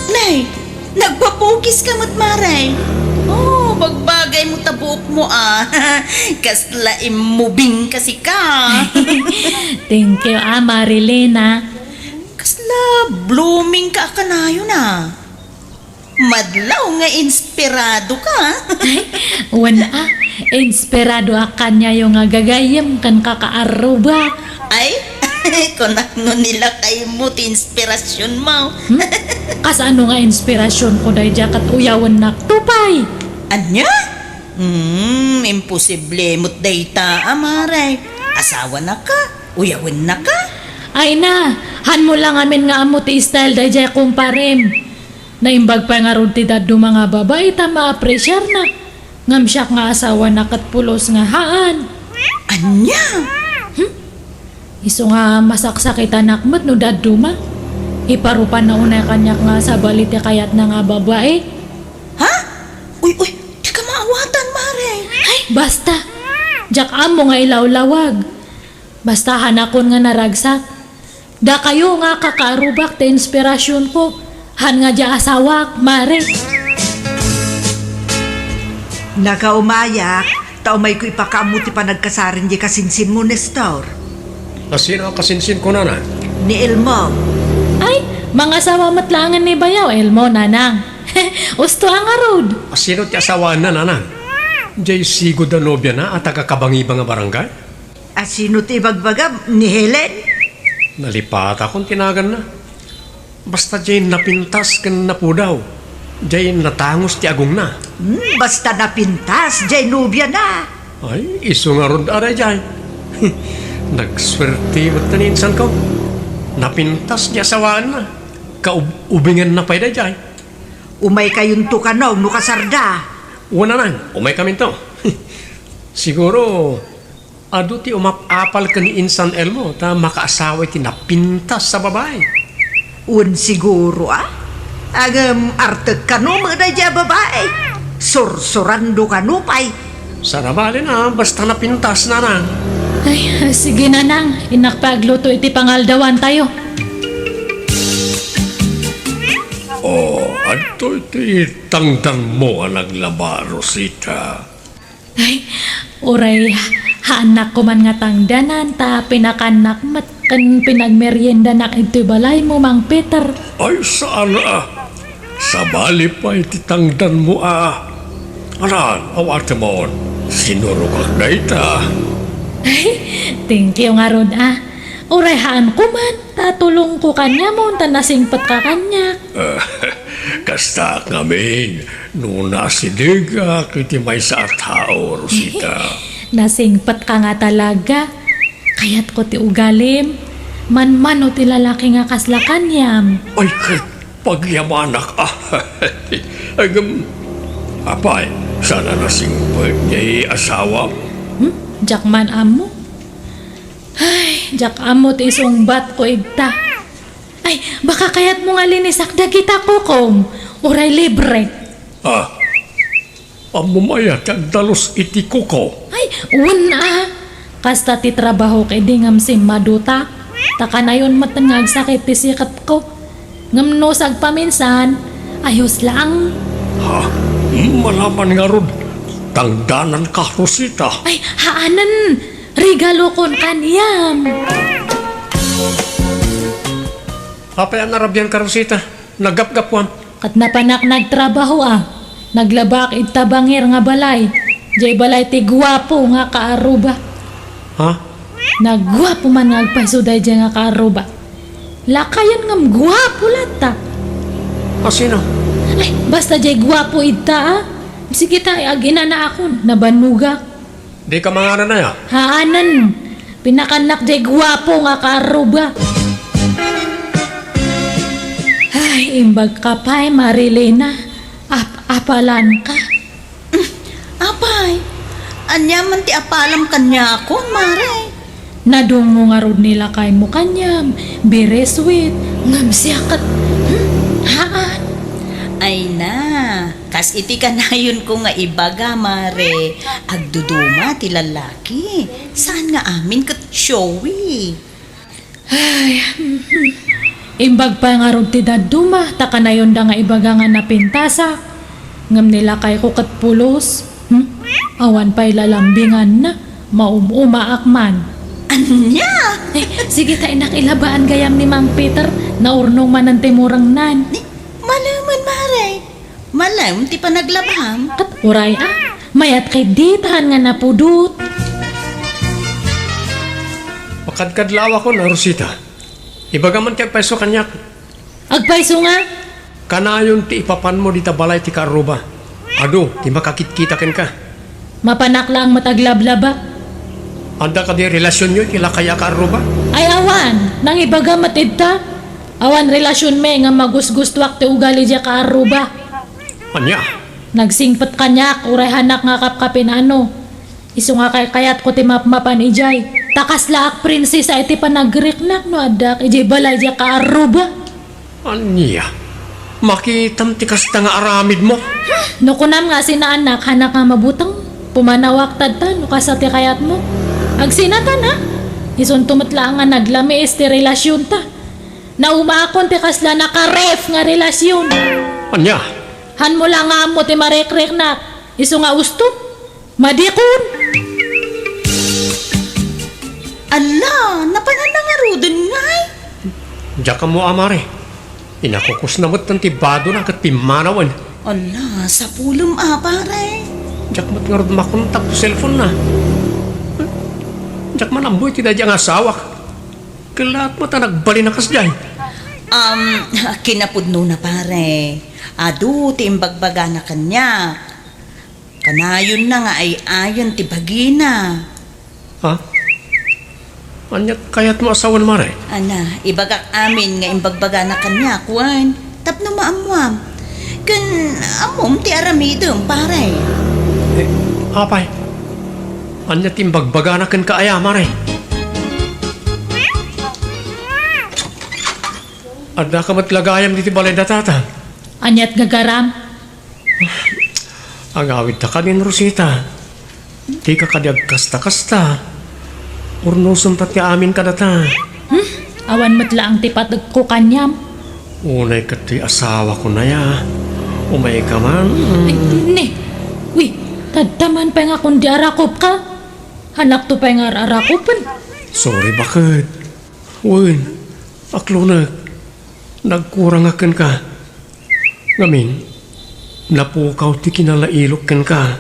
Nay, nagpapukiska met, Mare. Oh, bagbagaymo ta buokmo a. Kasla immubing ka sika. Thank you, a, Marilena. Kasla blooming ka a kanayon a. Madlaw nga inspirado ka. Wen a, inspirado a kaniayo nga gagayyem ken kakaarruba. Ay, kunak no ni lakaymo ti inspirasionmo. Hmm? Kasano nga inspirasionko daydiay ket uyawennak to pay? Ania? Hmm, imposible met dayta a, Mare. Asawanaka, uyawennaka. Ay na, hanmo la ngamin nga ammo ti style daydiay kumparem. Naimbag pay ngarud ti dadduma nga babai ta maapresiarna. Ngem siak nga asawana ket pulos nga haan. Ania? Hmm? Isu nga masaksakitanak met no dadduma. Iparupanna unay kaniak nga sabali ti kayatna nga babai. Ha? Uy, uy, dika maawatan, Mare. Ay, basta. Diak ammo nga ilawlawag. Basta hanakon nga naragsak. Dakayo nga kakaarrubak ti inspirasionko. Han nga dia asawak, mare. Nakaumayak, ta umayko ipakaammo ti panagkasarin di kasinsinmo, Nestor. Asino a kasinsinko, nana? Ni Elmo. Ay, mangasawa met laengen ni bayaw, Elmo, nanang. Usto a ngarud. Asino ti asawaenna, nanang? Jay sigud a nobiana a taga-Kabangiba nga barangay? Asino ti ibagbagam, ni Helen? Nalipatakon ti naganna. Basta jay napintas ken napudaw. Jay natangos ti agongna. Hmm, basta napintas jay nobiana. Ay, isu ngarud a dayjay. Nagsuerte met ni insanko. Napintas ti asawaenna. Kaub-, ubingenna pay dayjay. Umaykayonto kano no kasarda. Wen, nanang, umaykaminto. Siguro, adu ti umap-apal ken ni Insan Elmo ta makaasawa iti napintas a babai. Wen siguro, a? Ngem artek kano met daydiay a babai. Sursurando kano pay. Sarabalin a, basta napintas, nanang. Ay, sige, nanang. Innak pay agluto iti pangaldawantayo. O, adtoy ti tangdanmo a naglaba, Rosita. Ay, uray, haannak koman nga tangdanan, ta pinakannak met ken pinagmeriendanak idtoy balaymo, Mang Peter. Ay, saan a. Sabali pay ti tangdanmo a. Anan, awatemon, sinurogak dayta. Ay, thank you ngarud a. Uray haan koman, ta tulongko kaniamon, ta nasingpetka kaniak. Kastaak ngamin, no nasidegak iti maysa a tao, Rosita. Nasingpetka nga talaga. Kayatko ti ugalim. Manmano ti lalaki nga kasla kaniam. Ay, ket pagyamanak a. Ngem, apay, saan a nasingpet jay asawam? Hmm? Diak man ammo. Ay, diak ammo ti isungbatko idta. Ay, baka kayatmo nga linisak dagita kukom, uray libre. Ah, ammom aya ti agdalus iti kuko? Ay, wen a. Kasta ti trabahok idi ngem simmaduta. Ta kanayon met nga agsakit ti siketko. Ngem no sagpaminsan, ayos lang. Ha? Malaman ngarud, tangdananka, Rosita. Ay, haanen. Regalokon kaniam. Apay a narabianka, Rosita? Naggapgapuam. Ket napanak nagtrabaho a. Naglabaak ita bangir nga balay. Jay balay ti guapo nga kaarruba. Ha? Naguapo man nga agpayso dayjay nga kaarruba. Lakayen ngem guapo latta. Asino? Ay, basta jay guapo ita a. Sige ta, ag-inanaakon, nabannoga. Dika manganan aya? Haanen. Pinakannak jay guapo nga kaarruba. Ay, imbag ka pay, Marilena. Ap-apalanka. Apay, ania man ti apalam kaniakon, Mare? Nadungngo ngarud ni lakaymo kaniam, very sweet, ngem siak ket, hmm, haan. Ay na, kas iti kanayonko nga ibaga, Mare, agduduma ti lalaki. Saan nga amin ket showy. Ay, mhm. Imbag pay ngarud ti dadduma, ta kanayonda nga ibaga nga napintasak. Ngem ni lakayko ket pulos. Hmm? Awan pay lalambinganna. Maum-umaak man. Ania? Eh, sige ta, innak, ilabaan gayam ni Mang Peter. Naurnong manen ti murengnan. Ni, malemen, Mare. Malem ti panaglabam. Ket uray a, mayat ket ditan nga napudot. Pakadkadlawakon a, Rosita. Ibagam man ti agpayso kaniak. Agpayso nga? Kanayon ti ipapanmo dita balay ti kaarruba. Adu ti makakitkita kenka. Mapanak laeng met aglablaba. Adda kadi relasionyo iti lakay a kaarruba? Ay awan, nangibaga met idta. Awan relasionmi nga magusgustoak ti ugali diay kaarruba. Ania? Nagsingpet kaniak, uray hanak nga kapkapin-ano. Isu nga kaykayatko ti mapmapan idiay. Ta kaslaak prinsesa iti panagriknak no addaak idiay balay diay kaarruba. Ania? Makitam ti kasta nga aramidmo? No kunam nga sinaanak, hanak nga mabuteng. Pumanawak tatta no kasta ti kayatmo. Agsinatan, ha? Isunto met laeng nga naglamiis ti relasionta. Naumakon ti kasla nakaref nga relasion. Ania? Hanmo la nga ammo ti marekrek na. Isu nga usto. Madikon. Alla, napanan na ngaruden ngay? Diak ammo a, mare. Inakukusna met ti badona ket pimmanawen. Alla, sapulem a, pare. Diak met ngarud makontak ti cellphone na. Diak man ammo iti daydi nga asawak. Kellaat met a nagbalin a kasdiay. Um, kinapudnona, pare. Adu ti imbagbagana kaniak. Kanayonna nga ay-ayon ti bagina. Ha? Ania kayatmo a sawen, mare? Ana, ibagak amin nga imbagbagana kaniak, wen, tapno maammuam. Ken ammom ti aramidem, pare. Eh, apay? Ania ti imbagbagana kenka aya, mare? Addaka met la gayam ditoy balay da tata. Aniat nga garam? Agawidta kadin, Rosita. Dika kadi agkasta-kasta. Urnosem pay ti amin kadata. Hmm? Awan met laeng ti pategko kaniam. Unay ket ti asawako aya. Umayka man. Ay, ne. Wi, tadtaman pay nga kundi arakupka. Hanakto pay nga ar-arakupen. Sorry, baket. Wen, aklonek. Nagkurangak kenka. Ngamin, napukaw ti kinalailok kenka.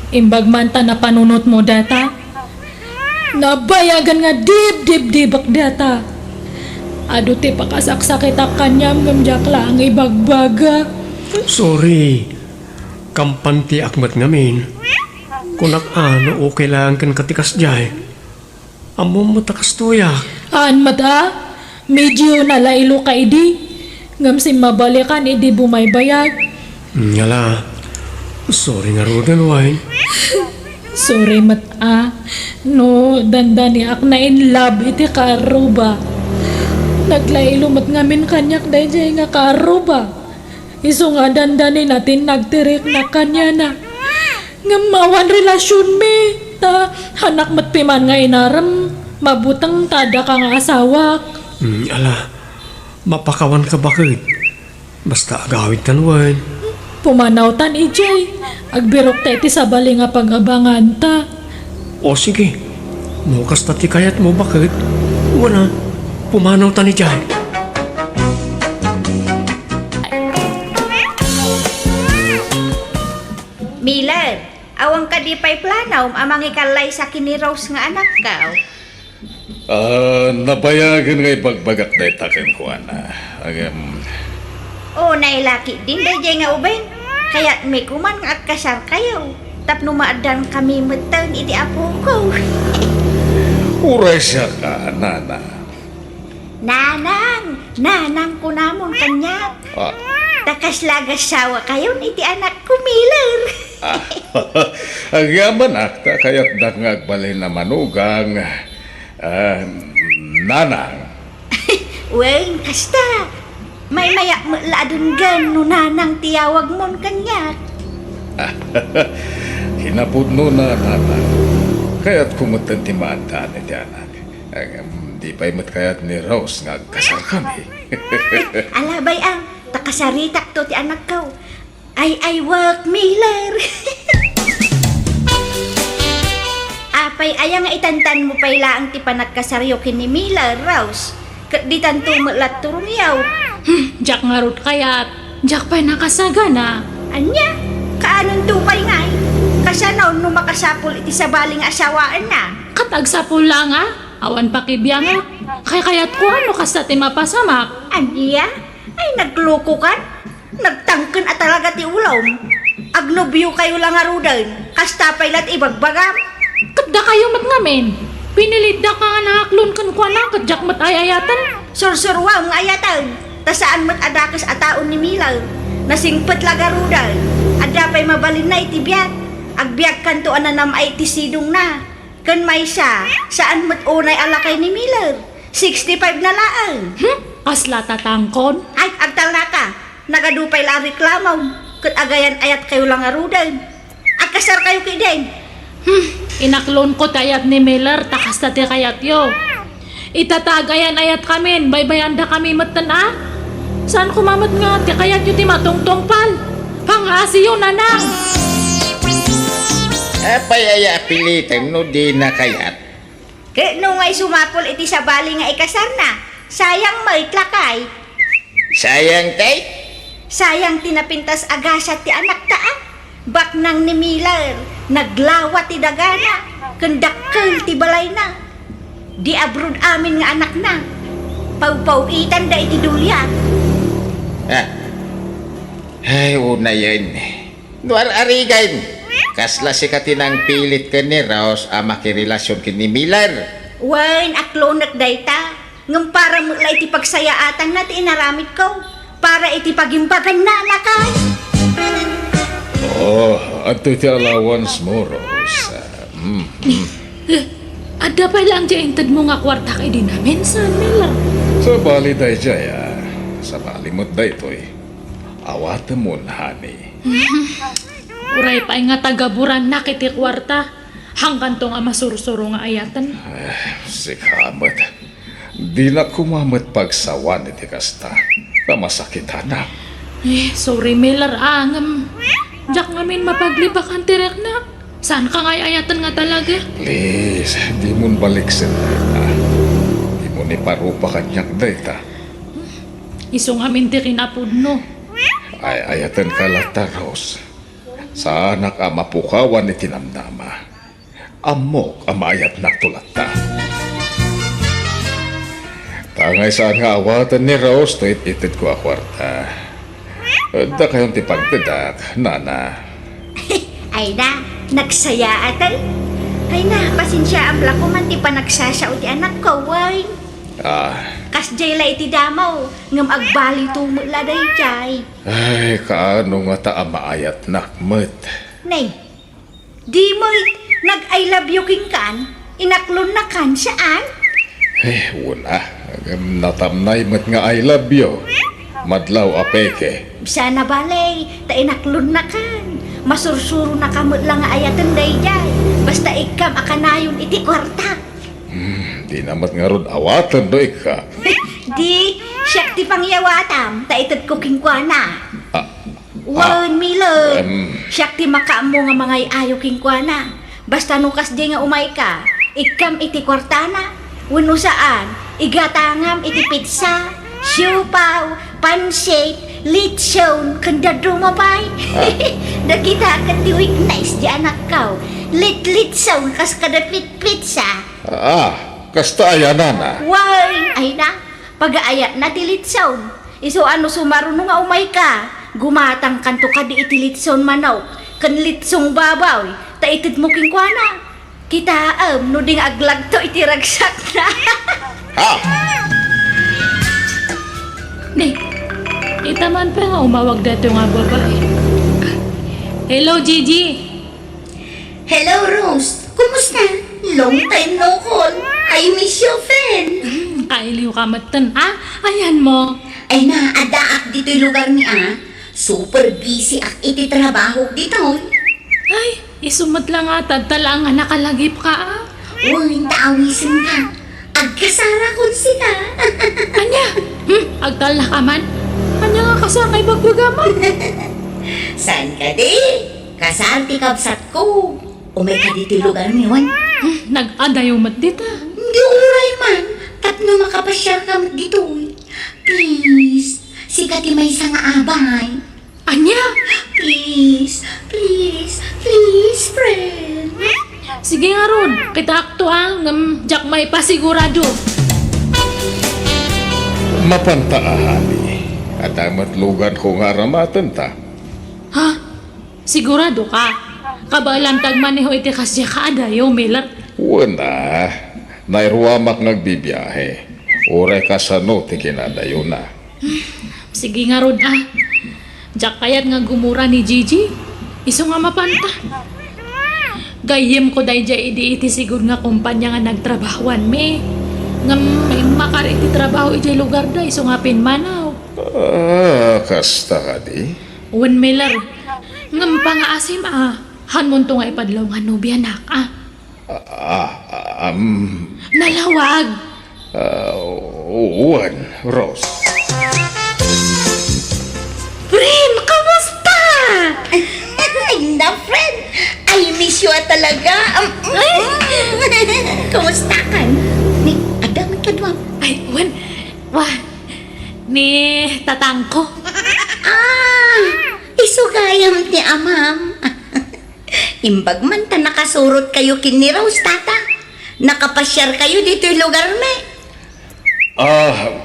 Imbag man ta napanunotmo data. Nabayagan nga dibdibdibak data. Adu ti pakasaksakitak kaniam ngem diak laeng ibagbaga. Sorry. Kampantiak met ngamin. Kunak a no okay laeng kenka ti kasdiay. Ammom met a kastoyak. Haan met a, medio nalailo ka idi, ngem simmabalikan idi bumaybayag. Ngala, sorry ngaruden, wen. Sorry met a, no dandaniak na in love iti kaarruba. Naglailo met ngamin kaniak daydiay nga kaarruba. Isu nga dandanina ti nagtiriknak kaniana. Ngem awan relasionmi, ta hanak met piman nga inarem, mabuteng ta addaka nga asawak. Mm, ala, mapakawanka baket. Basta agawidtan wen. Pumanawtan idiay. Agbirokta iti sabali nga pag-abanganta. O sige, no kasta ti kayatmo baket, wen a, pumanawtan idiay. Miller, awan kadi pay planom a mangikallaysa ken ni Rose nga anakko? Ah, nabayagen nga ibagbagak dayta kenkuana. Ngem, unay la ketdin daydiay nga ubbing. Kayatmi koman nga agkasarkayo tapno maaddankami metten iti apoko. Uray siak a, nana. Nanang, nanang kunamon kaniak. Ah. Ta kasla agasawakayon iti anakko, Miller. Ah, agyamanak ta kayatdak nga agbalin a manugang. Ah, nanang. Wen, kasta. Maymayak met la a denggen no nanang ti yawagmon kaniak. Kinapudnona, nanang. Kayatko metten ti maaddaan iti anak. Ngem, di pay met kayat ni Rose nga agkasarkami. Ala bay a, ta kasaritakto ti anakko. Ay, ay, wak, Miller. Apay, aya nga itantanmo pay laeng ti panagkasaryo ken ni Miller, Rose? Ket ditanto met la turongyo. Hmm, diak ngarud kayat. Diak pay nakasagana. Ania? Kaanonto pay ngay? Kasano no makasapul iti sabali nga asawaenna? Ket agsapul la nga, awan pakibiangak. Kaykayatko a no kasta ti mapasamak. Ania? Ay, naglokokan? Nagtangken a talaga ti ulom. Agnobiokayo la ngaruden, kasta pay la ti ibagbagam. Ket dakayo met ngamin, pinilitdak nga naaklon kenkuana ket diak met ay-ayaten. Sursuroam nga ayaten, ta saan met a dakes a tao ni Miller. Nasingpet la ngaruden, adda pay mabalinna iti biag. Agbiagkanto a nanam-ay ti sidongna. Ken maysa, saan met unay a lakay ni Miller. Sixty-five na laeng. Hmm? Kasla tatangkon? Ay, agtalnaka. Nagadu pay la a reklamom. Ket agayan-ayatkayo la ngaruden. Kasar kayo kidin. Hmm, inaklonko ti ayat ni Miller, ta kasta ti kayatyo. Ita ta agayan-ayatkamin, baybay-andakami metten a. Saan koma met nga ti kayatyo ti matungtungpal? Pangaasiyo, nanang! Apay aya a piliten no dina kayat? Ket no nga isumapul iti sabali nga ikasarna, sayang met lakay. Sayang tay? Sayang ti napintas a gasat ti anakta a. Baknang ni Miller, naglawa ti dagana, ken dakkel ti balayna. Di abroad amin nga anakna. Pawpaw-itanda iti duliat. Ah. Ay, unayen. No ar-arigan, kasla sika ti nangpilit ken ni Rose a makirelasion ken ni Miller? Wen, aklonek dayta. Ngem para met la iti pagsayaatanna ti inaramidko. Para iti pagimbaganna, lakay. Oh, adtoy ti allowance mo, Rose. Mm, mm. Eh, adda pay laeng ti intedmo nga kuarta kay dinamin, San Miller? Sabali daydiay, ah. Sabali met daytoy. Awatemon, honey. Uray pay nga tagaburannak iti kuarta, hangganto nga masursuro nga ayaten. Eh, sika met. Dinak koma met pagsawan iti kasta. Ta masakitanak. Eh, sorry, Miller, ah, ngem diak ngamin mapaglibakan ti rikna. Saanka nga ay-ayaten nga talaga? Please, dimon baliksen dayta. Dimon iparupa kaniak dayta. Isu ngamin ti kinapudno. Ay-ayatenka latta, Rose. Saanak a mapukawan iti namnama. Ammok a maayatnakto latta. Tangay saan nga awaten ni Rose toy it-itedko a kuarta. Adda kayon ti pangtedak, nana. Ay na, nagsayaat ay. Ay na, pasensiaam la koman ti panagsasao ti anakko, wen. Ah. Kasdiay la iti damo, ngem agbali to met la daydiay. Ay, kaano ngata a maayatnak met? Nay, di met nag-I love you kenkan, inaklonnakan, saan? Eh, wen a, ngem natamnay met nga I love you. Madlaw a peke. Sana bale, ta inaklonnakan. Masursuronaka met la nga ayaten daydiay. Basta ikkam a kanayon iti kuarta. Hmm, dina met ngarud awaten no ikka. Di, siak ti pangyawatam, ta itedko kenkuana. Ah, Wen, ah, Milo, em. Siak ti makaammo nga mangay-ayo kenkuana. Basta no kasdi nga umayka, ikkam iti kuartana. Wenno saan, igatangam iti pizza, siopaw, pansit, litson, ken dadduma pay. Ah. Dagita ket ti weakness di anakko. Litlitson kas kada pit-, pizza. Ah, kasta aya, nana? Wen, ay na, pagaayatna ti litson. Isu a no sumaruno nga umayka, gumatangkanto kadi iti litson manok, ken litson baboy, ta itedmo kenkuana. Kitaem no di nga aglagto iti ragsakna. Ha? Ni, ita man pay nga umawag daytoy nga babai. Hello, Gigi. Hello, Rose. Kumusta? Long time no call. I miss you, friend. Hmm, kailiwka metten, ha? Ayanmo. Ay na, addaak ditoy lugarmi, a. Super busy ak iti trabaho ditoy. Ay, isu met la nga, ta adda laeng a nakalagipka, a. Wen, ta awisenka. Agkasarakon sika. Ania? Hmm, agtallaka man? Ania nga kasar nga ibagbaga man? Saan kadi? Kasar ti kabsatko. Umayka ditoy lugarmi, wen. Hmm, nag-adayo met dita. Di uray man, tapno makapasiarka met ditoy. Please, sika ti maysa nga abay. Ania? Please, please, please, friend. Sige ngarud, kitaakto a, ngem diak maipasigurado. Mapanta a, honey. Adda met luganko nga aramatenta. Ha? Siguradoka? Kabaelanta agmaneho iti kasdiay a kaadayo, Miller? Wen a, nairuamak nga agbibiahe. Uray kasano ti kinadayona. Sige ngarud a. Diak kayat nga gumura ni Gigi. Isu nga mapanta. Gayyemko daydiay idi iti sigud nga kompania nga nagtrabahoanmi. Ngem immakar iti trabaho idiay lugarda isu nga pimmanaw. Ah, kasta kadi? Wen, Miller. Ngem pangaasim a. Hanmonto nga ipadlaw nga nobianak, a? Ah, ah, um, Nalawag! Ah, wen, Rose. Friend, kumusta? Ay, na, friend. I miss you, ah, talaga. Um, Ay! Kumusta kan? Ni, adda man kadua. Ay, wen. Wa, ni tatangko. Ah, isu gayam ti amam. Imbag man ta nakasurotkayo ken ni Rose, tata. Nakapasiarkayo ditoy lugarmi. Ah,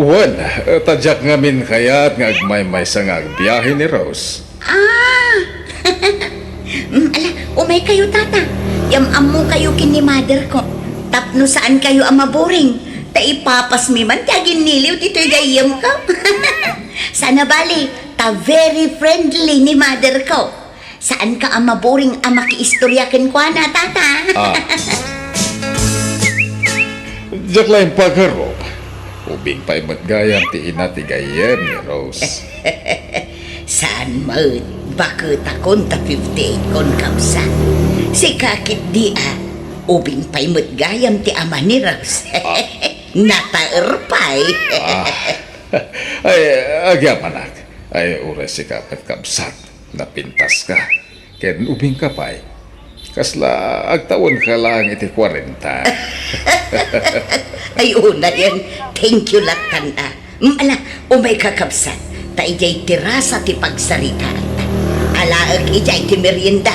wen, ta diak ngamin kayat nga agmaymaysa nga agbiahe ni Rose. Ah! Mm, ala, umaykayo, tata. Yam-ammokayo ken ni mother ko. Tapno saankayo a maboring. Ta ipapasmi man ti aginniliw ditoy gayyemko. Saan a bali, ta very friendly ni mother ko. Saanka a maboring a makiistorya kenkuana, tata. Ah. Diak laeng pagarup. Ubing pay met gayam ti ina ti gayyem ni Rose. Saan met, baketakon ta fifty-eight kon, kabsat. Sika ketdi a, ubing pay met gayam ti ama ni Rose. Ah. Nataer pay. Ah. Ay, agyamanak. Ay, uray sika met, kabsat. Napintaska. Ken ubingka pay. Kasla agtawenka laeng iti kuarenta. Ay, unayen, thank you lattan a. Mm, ala, umayka, kabsat. Ta idiay terasa ti pagsaritaanta. Alaek idiay ti merienda.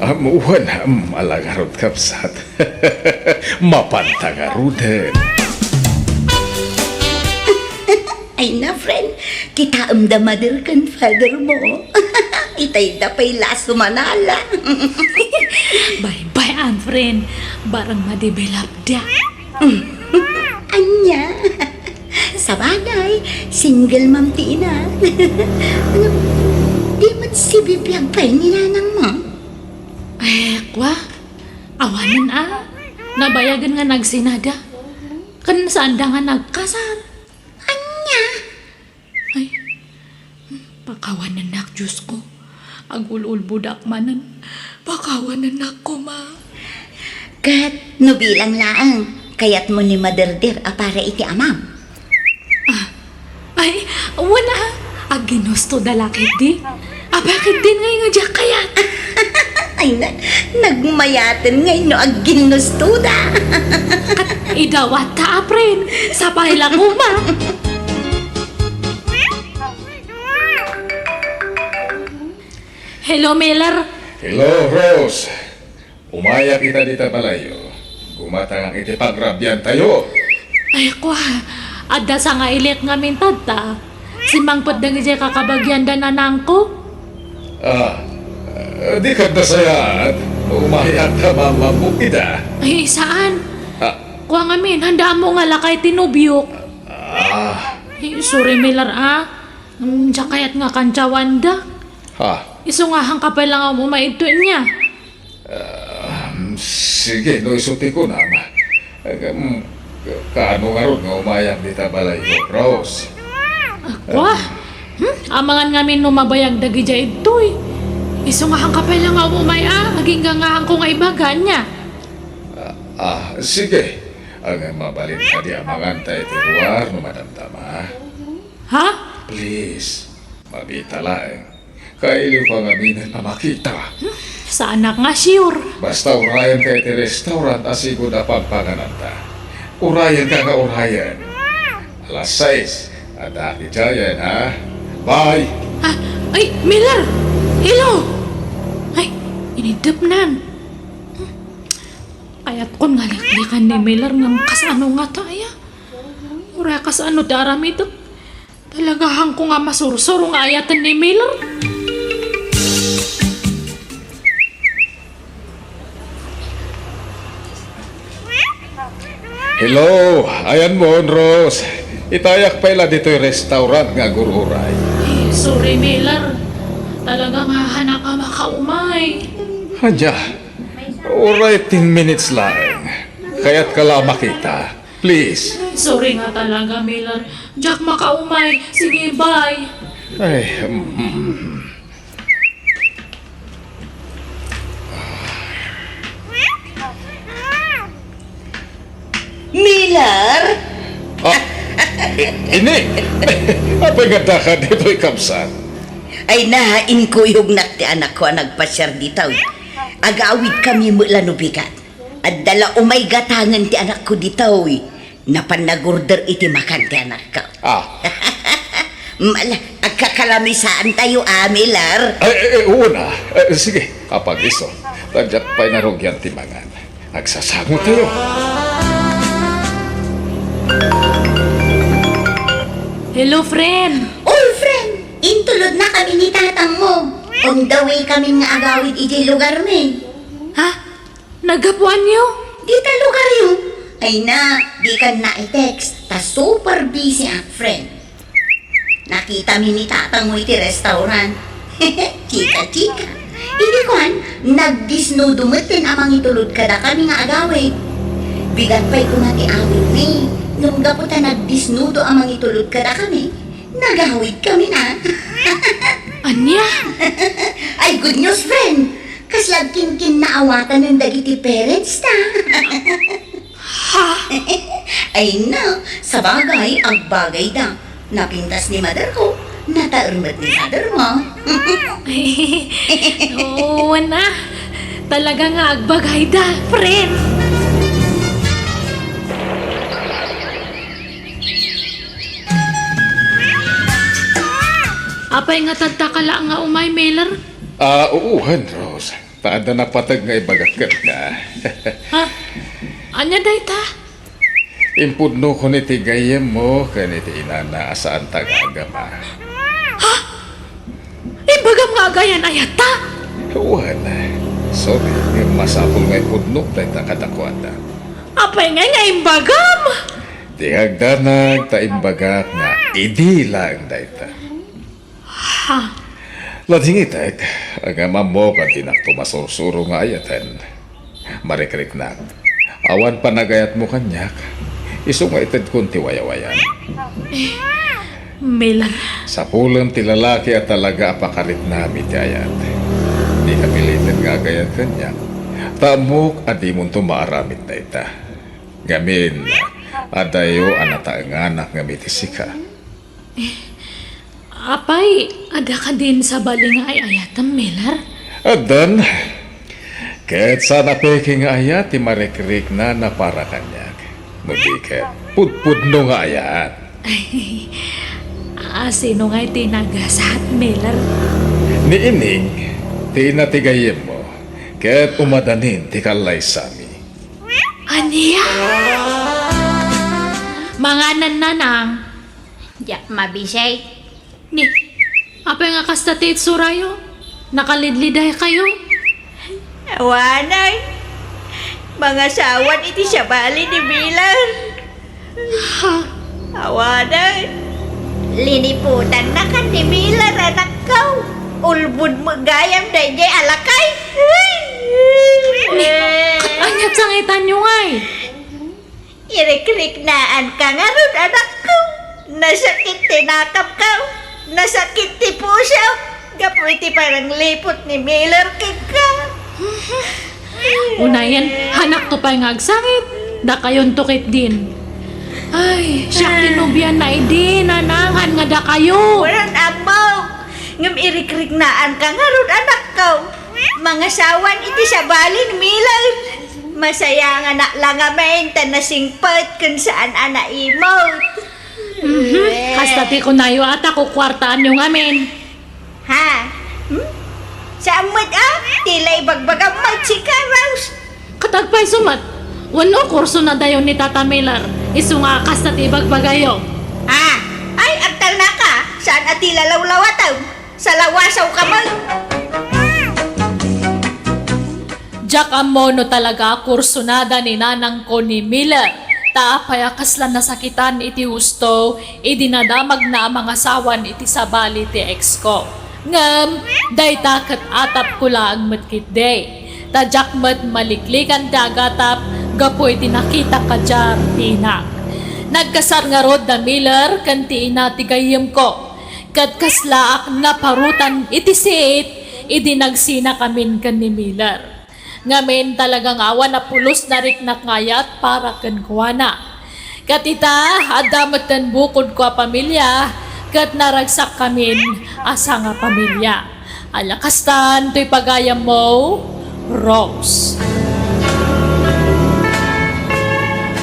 Am, wen, am, ala ngarud, kabsat. Mapanta ngaruden. Ay na, friend, kitaem da mother ken father mo. Itay da pay la a sumanala. Bye-bye, am, friend. Barang ma-develop da. Ania? Sabagay, single mom ti ina. Di met sibibiag pay ni nanang mo? Eh, kwa? Awanen a. Nabayagen nga nagsinada. Ken saanda nga nagkasar. Ania? Ay, pakawanennak, Diosko. Agul-ulbodak manen. Pakawanennak koma. Ket no bilang laeng, kayatmo ni Maderder a para iti amam? Ah, ay, wen a. Agginusto da la ketdi. Apay ketdin ngay nga diak kayat? Ay na, nagmayaten ngay no agginusto da. Ket idawat ta, apren. Sapay la koma. Hello, Miller. Hello, Rose. Umayak ita dita balayyo. Gumatangak iti pagrabiantayo. Ay, kwa, adda sangailik ngamin tatta. Simmangpet dagidiay kakabagian da nanangko. Ah, di kadda sayaat. Umayak ta mamamok ida. Ay, saan? Ah. Kwa ngamin, handa mo nga lakay ti nobiok. Ah. Ay, sorry, Miller, ah. Mm, diak kayat nga kantsawan da. Ha? Isu nga hanka pay la nga umay idto inya. Ah, sige, no isu ti kunam. Agam, kaano ngarud nga umayak dita balayyo, Rose? Akwa? Hmm? Amangan ngamin no mabayag dagidiay idtoy. Isu nga hanka pay la nga umay a, agingga nga hanko nga ibaga nia. Ah, ah, sige. Ang mabalin kadi amangan ta iti ruar no madamdama. Ha? Please, mabita laeng. Kailiw ka ngaminen a makita. Saanak nga sure. Basta urayenka iti restaurant a sigud a pagpagananta. Urayenka nga urayen. Alas sais, adda idiayen, ha? Bye! Ah, ay, Miller! Hello! Ay, inidepnan. Kayatkon nga liklikan ni Miller ngem kasano ngata aya? Uray kasano ti aramidek? Talaga hanko nga masursuro nga ayaten ni Miller. Hello, ayanmon, Rose. Itayak pay la ditoy restaurant nga agur-uray. Eh, sorry, Miller. Talaga nga hanak a makaumay. Ania? Uray ten minutes laeng. Kayatka la a makita. Please. Sorry nga talaga, Miller. Diak makaumay. Sige, bye. Ay, mm. Miller? Ah, i-, ini? Apay nga daka ditoy, kabsat? Ay na, inkuyognak ti anakko a nagpasiar ditoy. Agawid kami met la no bigat. Adda la umay gatangen ti anakko ditoy. Napan nagorder iti makan ti anakko. Ah. Mala, agkakalamisaantayo, ah, Miller. Ay, ay, ay, oo na. Eh, sige, apag-iso. Ta diak pay narugian ti mangan. Agsasangotayo. Hello, friend. Oy, friend! Intulod na kami ni tatang mo. On the way kami nga agawid idiay lugar mi. Ha? Naggapuanyo? Dita lugar yo. Ay na, di kan na i-text. Ta super busy ak, friend. Nakita mi ni tatang mo iti restaurant. Chika-chika. Idi kuan, nagdisnudo met ti amangitulod kadakami nga agawid. Bigat pay koma ti awid mi. Ngem gapu ta nagdisnudo a mangitulod kadakami, nagawid kami na. Ania? Ay, good news, friend. Kasla agkinkinnaawatanen dagiti parents ta. Ha? Ay na, sabagay, agbagayda. Napintas ni mother ko, nataer met ni father mo. Oo na. Talaga nga agbagayda, friend. Apay nga tadta ka la nga umay, Miller? Ah, uwan, Rose. Ta adda napateg nga ibagak kenka. Ha? Ania dayta? Impudnokon iti gayyemmo ken iti inana a saanta nga agama. Ha? Imbagam nga agayan ayatta? Wen, sorry, ngem masapul nga ipudnok dayta kadakuada. Apay ngay nga imbagam? Di agdanag ta imbagak nga idi laeng dayta. Ha? Ladingitek, ngem ammok a dinakto masursuro nga ayaten. Marikriknak. Awan panagayatmo kaniak, isu nga itedkon ti wayawayan. Eh, Miller. Sapulen ti lalaki a talaga a pakariknam iti ayat. Dika piliten nga agayat kaniak, ta ammok a dimonto maaramid dayta. Ngamin, adayo a nataenganak ngem iti sika. Eh, apay, adda kadin sabali nga ay-ayatem, Miller? Addan. Ket saan a peke nga ayat ti marikriknana para kaniak. No di ket, pudpudno nga ayat. Ay, a, sino ngay ti nagasat, Miller? Ni Ining, ti ina ti gayyemmo, ket umadanin ti kallaysami. Ania? Manganan, nanang. Diak mabisay. Ni, apay nga kasta ti itsurayo? Nakalidliday kayo? Awanan. Mangasawan iti sabali ni Miller. Ha? Awanan. Liniputanna kan ni Miller, anakko. Ulbod met gayam daydiay a lakay. Ni, ket aniat sangitanyo ngay? Irikriknaanka ngarud, anakko. Nasakit ti nakapko. Nasakit ti pusok. Gapu iti panangliput ni Miller kenka. Unayen, hanakto pay nga agsangit. Dakayonto ketdin. Ay, siak ti nobiana idi, nanangan nga dakayo. Wen, ammok. Ngem irikriknaanka ngarud, anakko. Mangasawan iti sabali ni Miller. Masayanganak la ngamin ta nasingpet ken saan a naimot. Mhm. Kasta ti kunayo a ta kukuartaanyo ngamin. Ha? Hmm? Saan met a? Ti la ibagbagam met sika, Rose. Ket agpayso met, wenno kursonadayo ni Tata Miller, isu nga kasta ti ibagbagayo. Ha? Ay, agtalnaka, saan a ti lalawlawatem. Salawasaw ka man! Diak ammo no talaga a kursonada ni nanangko ni Miller, ta apay a kasla nasakitan iti husto idi nadamagna a mangasawan iti sabali ti ex ko. Ngem, dayta ket atapko laeng met ketdi. Ta diak met maliklikan ti agatap gapu iti nakitak kadiak ti inak. Nagkasar ngarud da Miller ken ti ina ti gayyemko. Ket kaslaak naparutan iti siit idi nagsinakamin ken ni Miller. Ngamin talaga nga awan a pulos nariknak nga ayat para kenkuana. Ket ita, adda metten bukodko a pamilya, ket naragsakkamin a sangapamilya. Ala kastan toy pagayammo, Rose.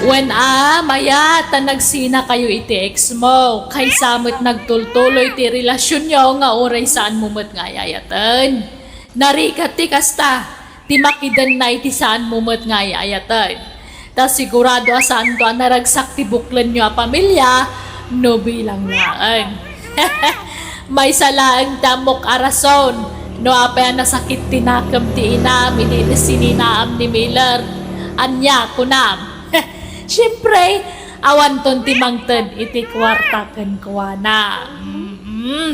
Wen a, mayat ta nagsinakayo iti ex mo, kaysa met nagtultuloy ti relasionyo nga uray saanmo met nga ay-ayaten. Narigat ti kasta, ti makidenna iti saanmo met nga ay-ayaten. Ta sigurado a saanto a naragsak ti buklenyo a pamilya no bilang laeng. Maysa laeng ti ammok a rason no apay a nasakit ti nakem ti inam idi sininaam ni Miller. Ania kunam? Siempre, awanton ti mangted iti kuarta kenkuana. Mm.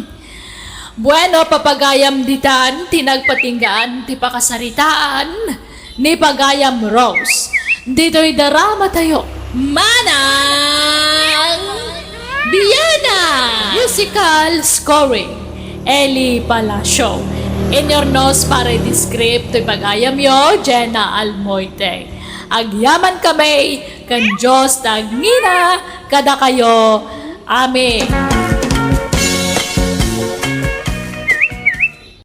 Bueno, papagayam ditan ti nagpatinggaan ti pakasaritaan ni Pagayam Rose. Ditoy drama tayo. Manang Biana! Musical scoring, Eli Palacio. Inyurnos para iti script toy pagayamyo, Jenna Almoite. Agyaman kami ken Dios ti agngina kadakayo. Amen.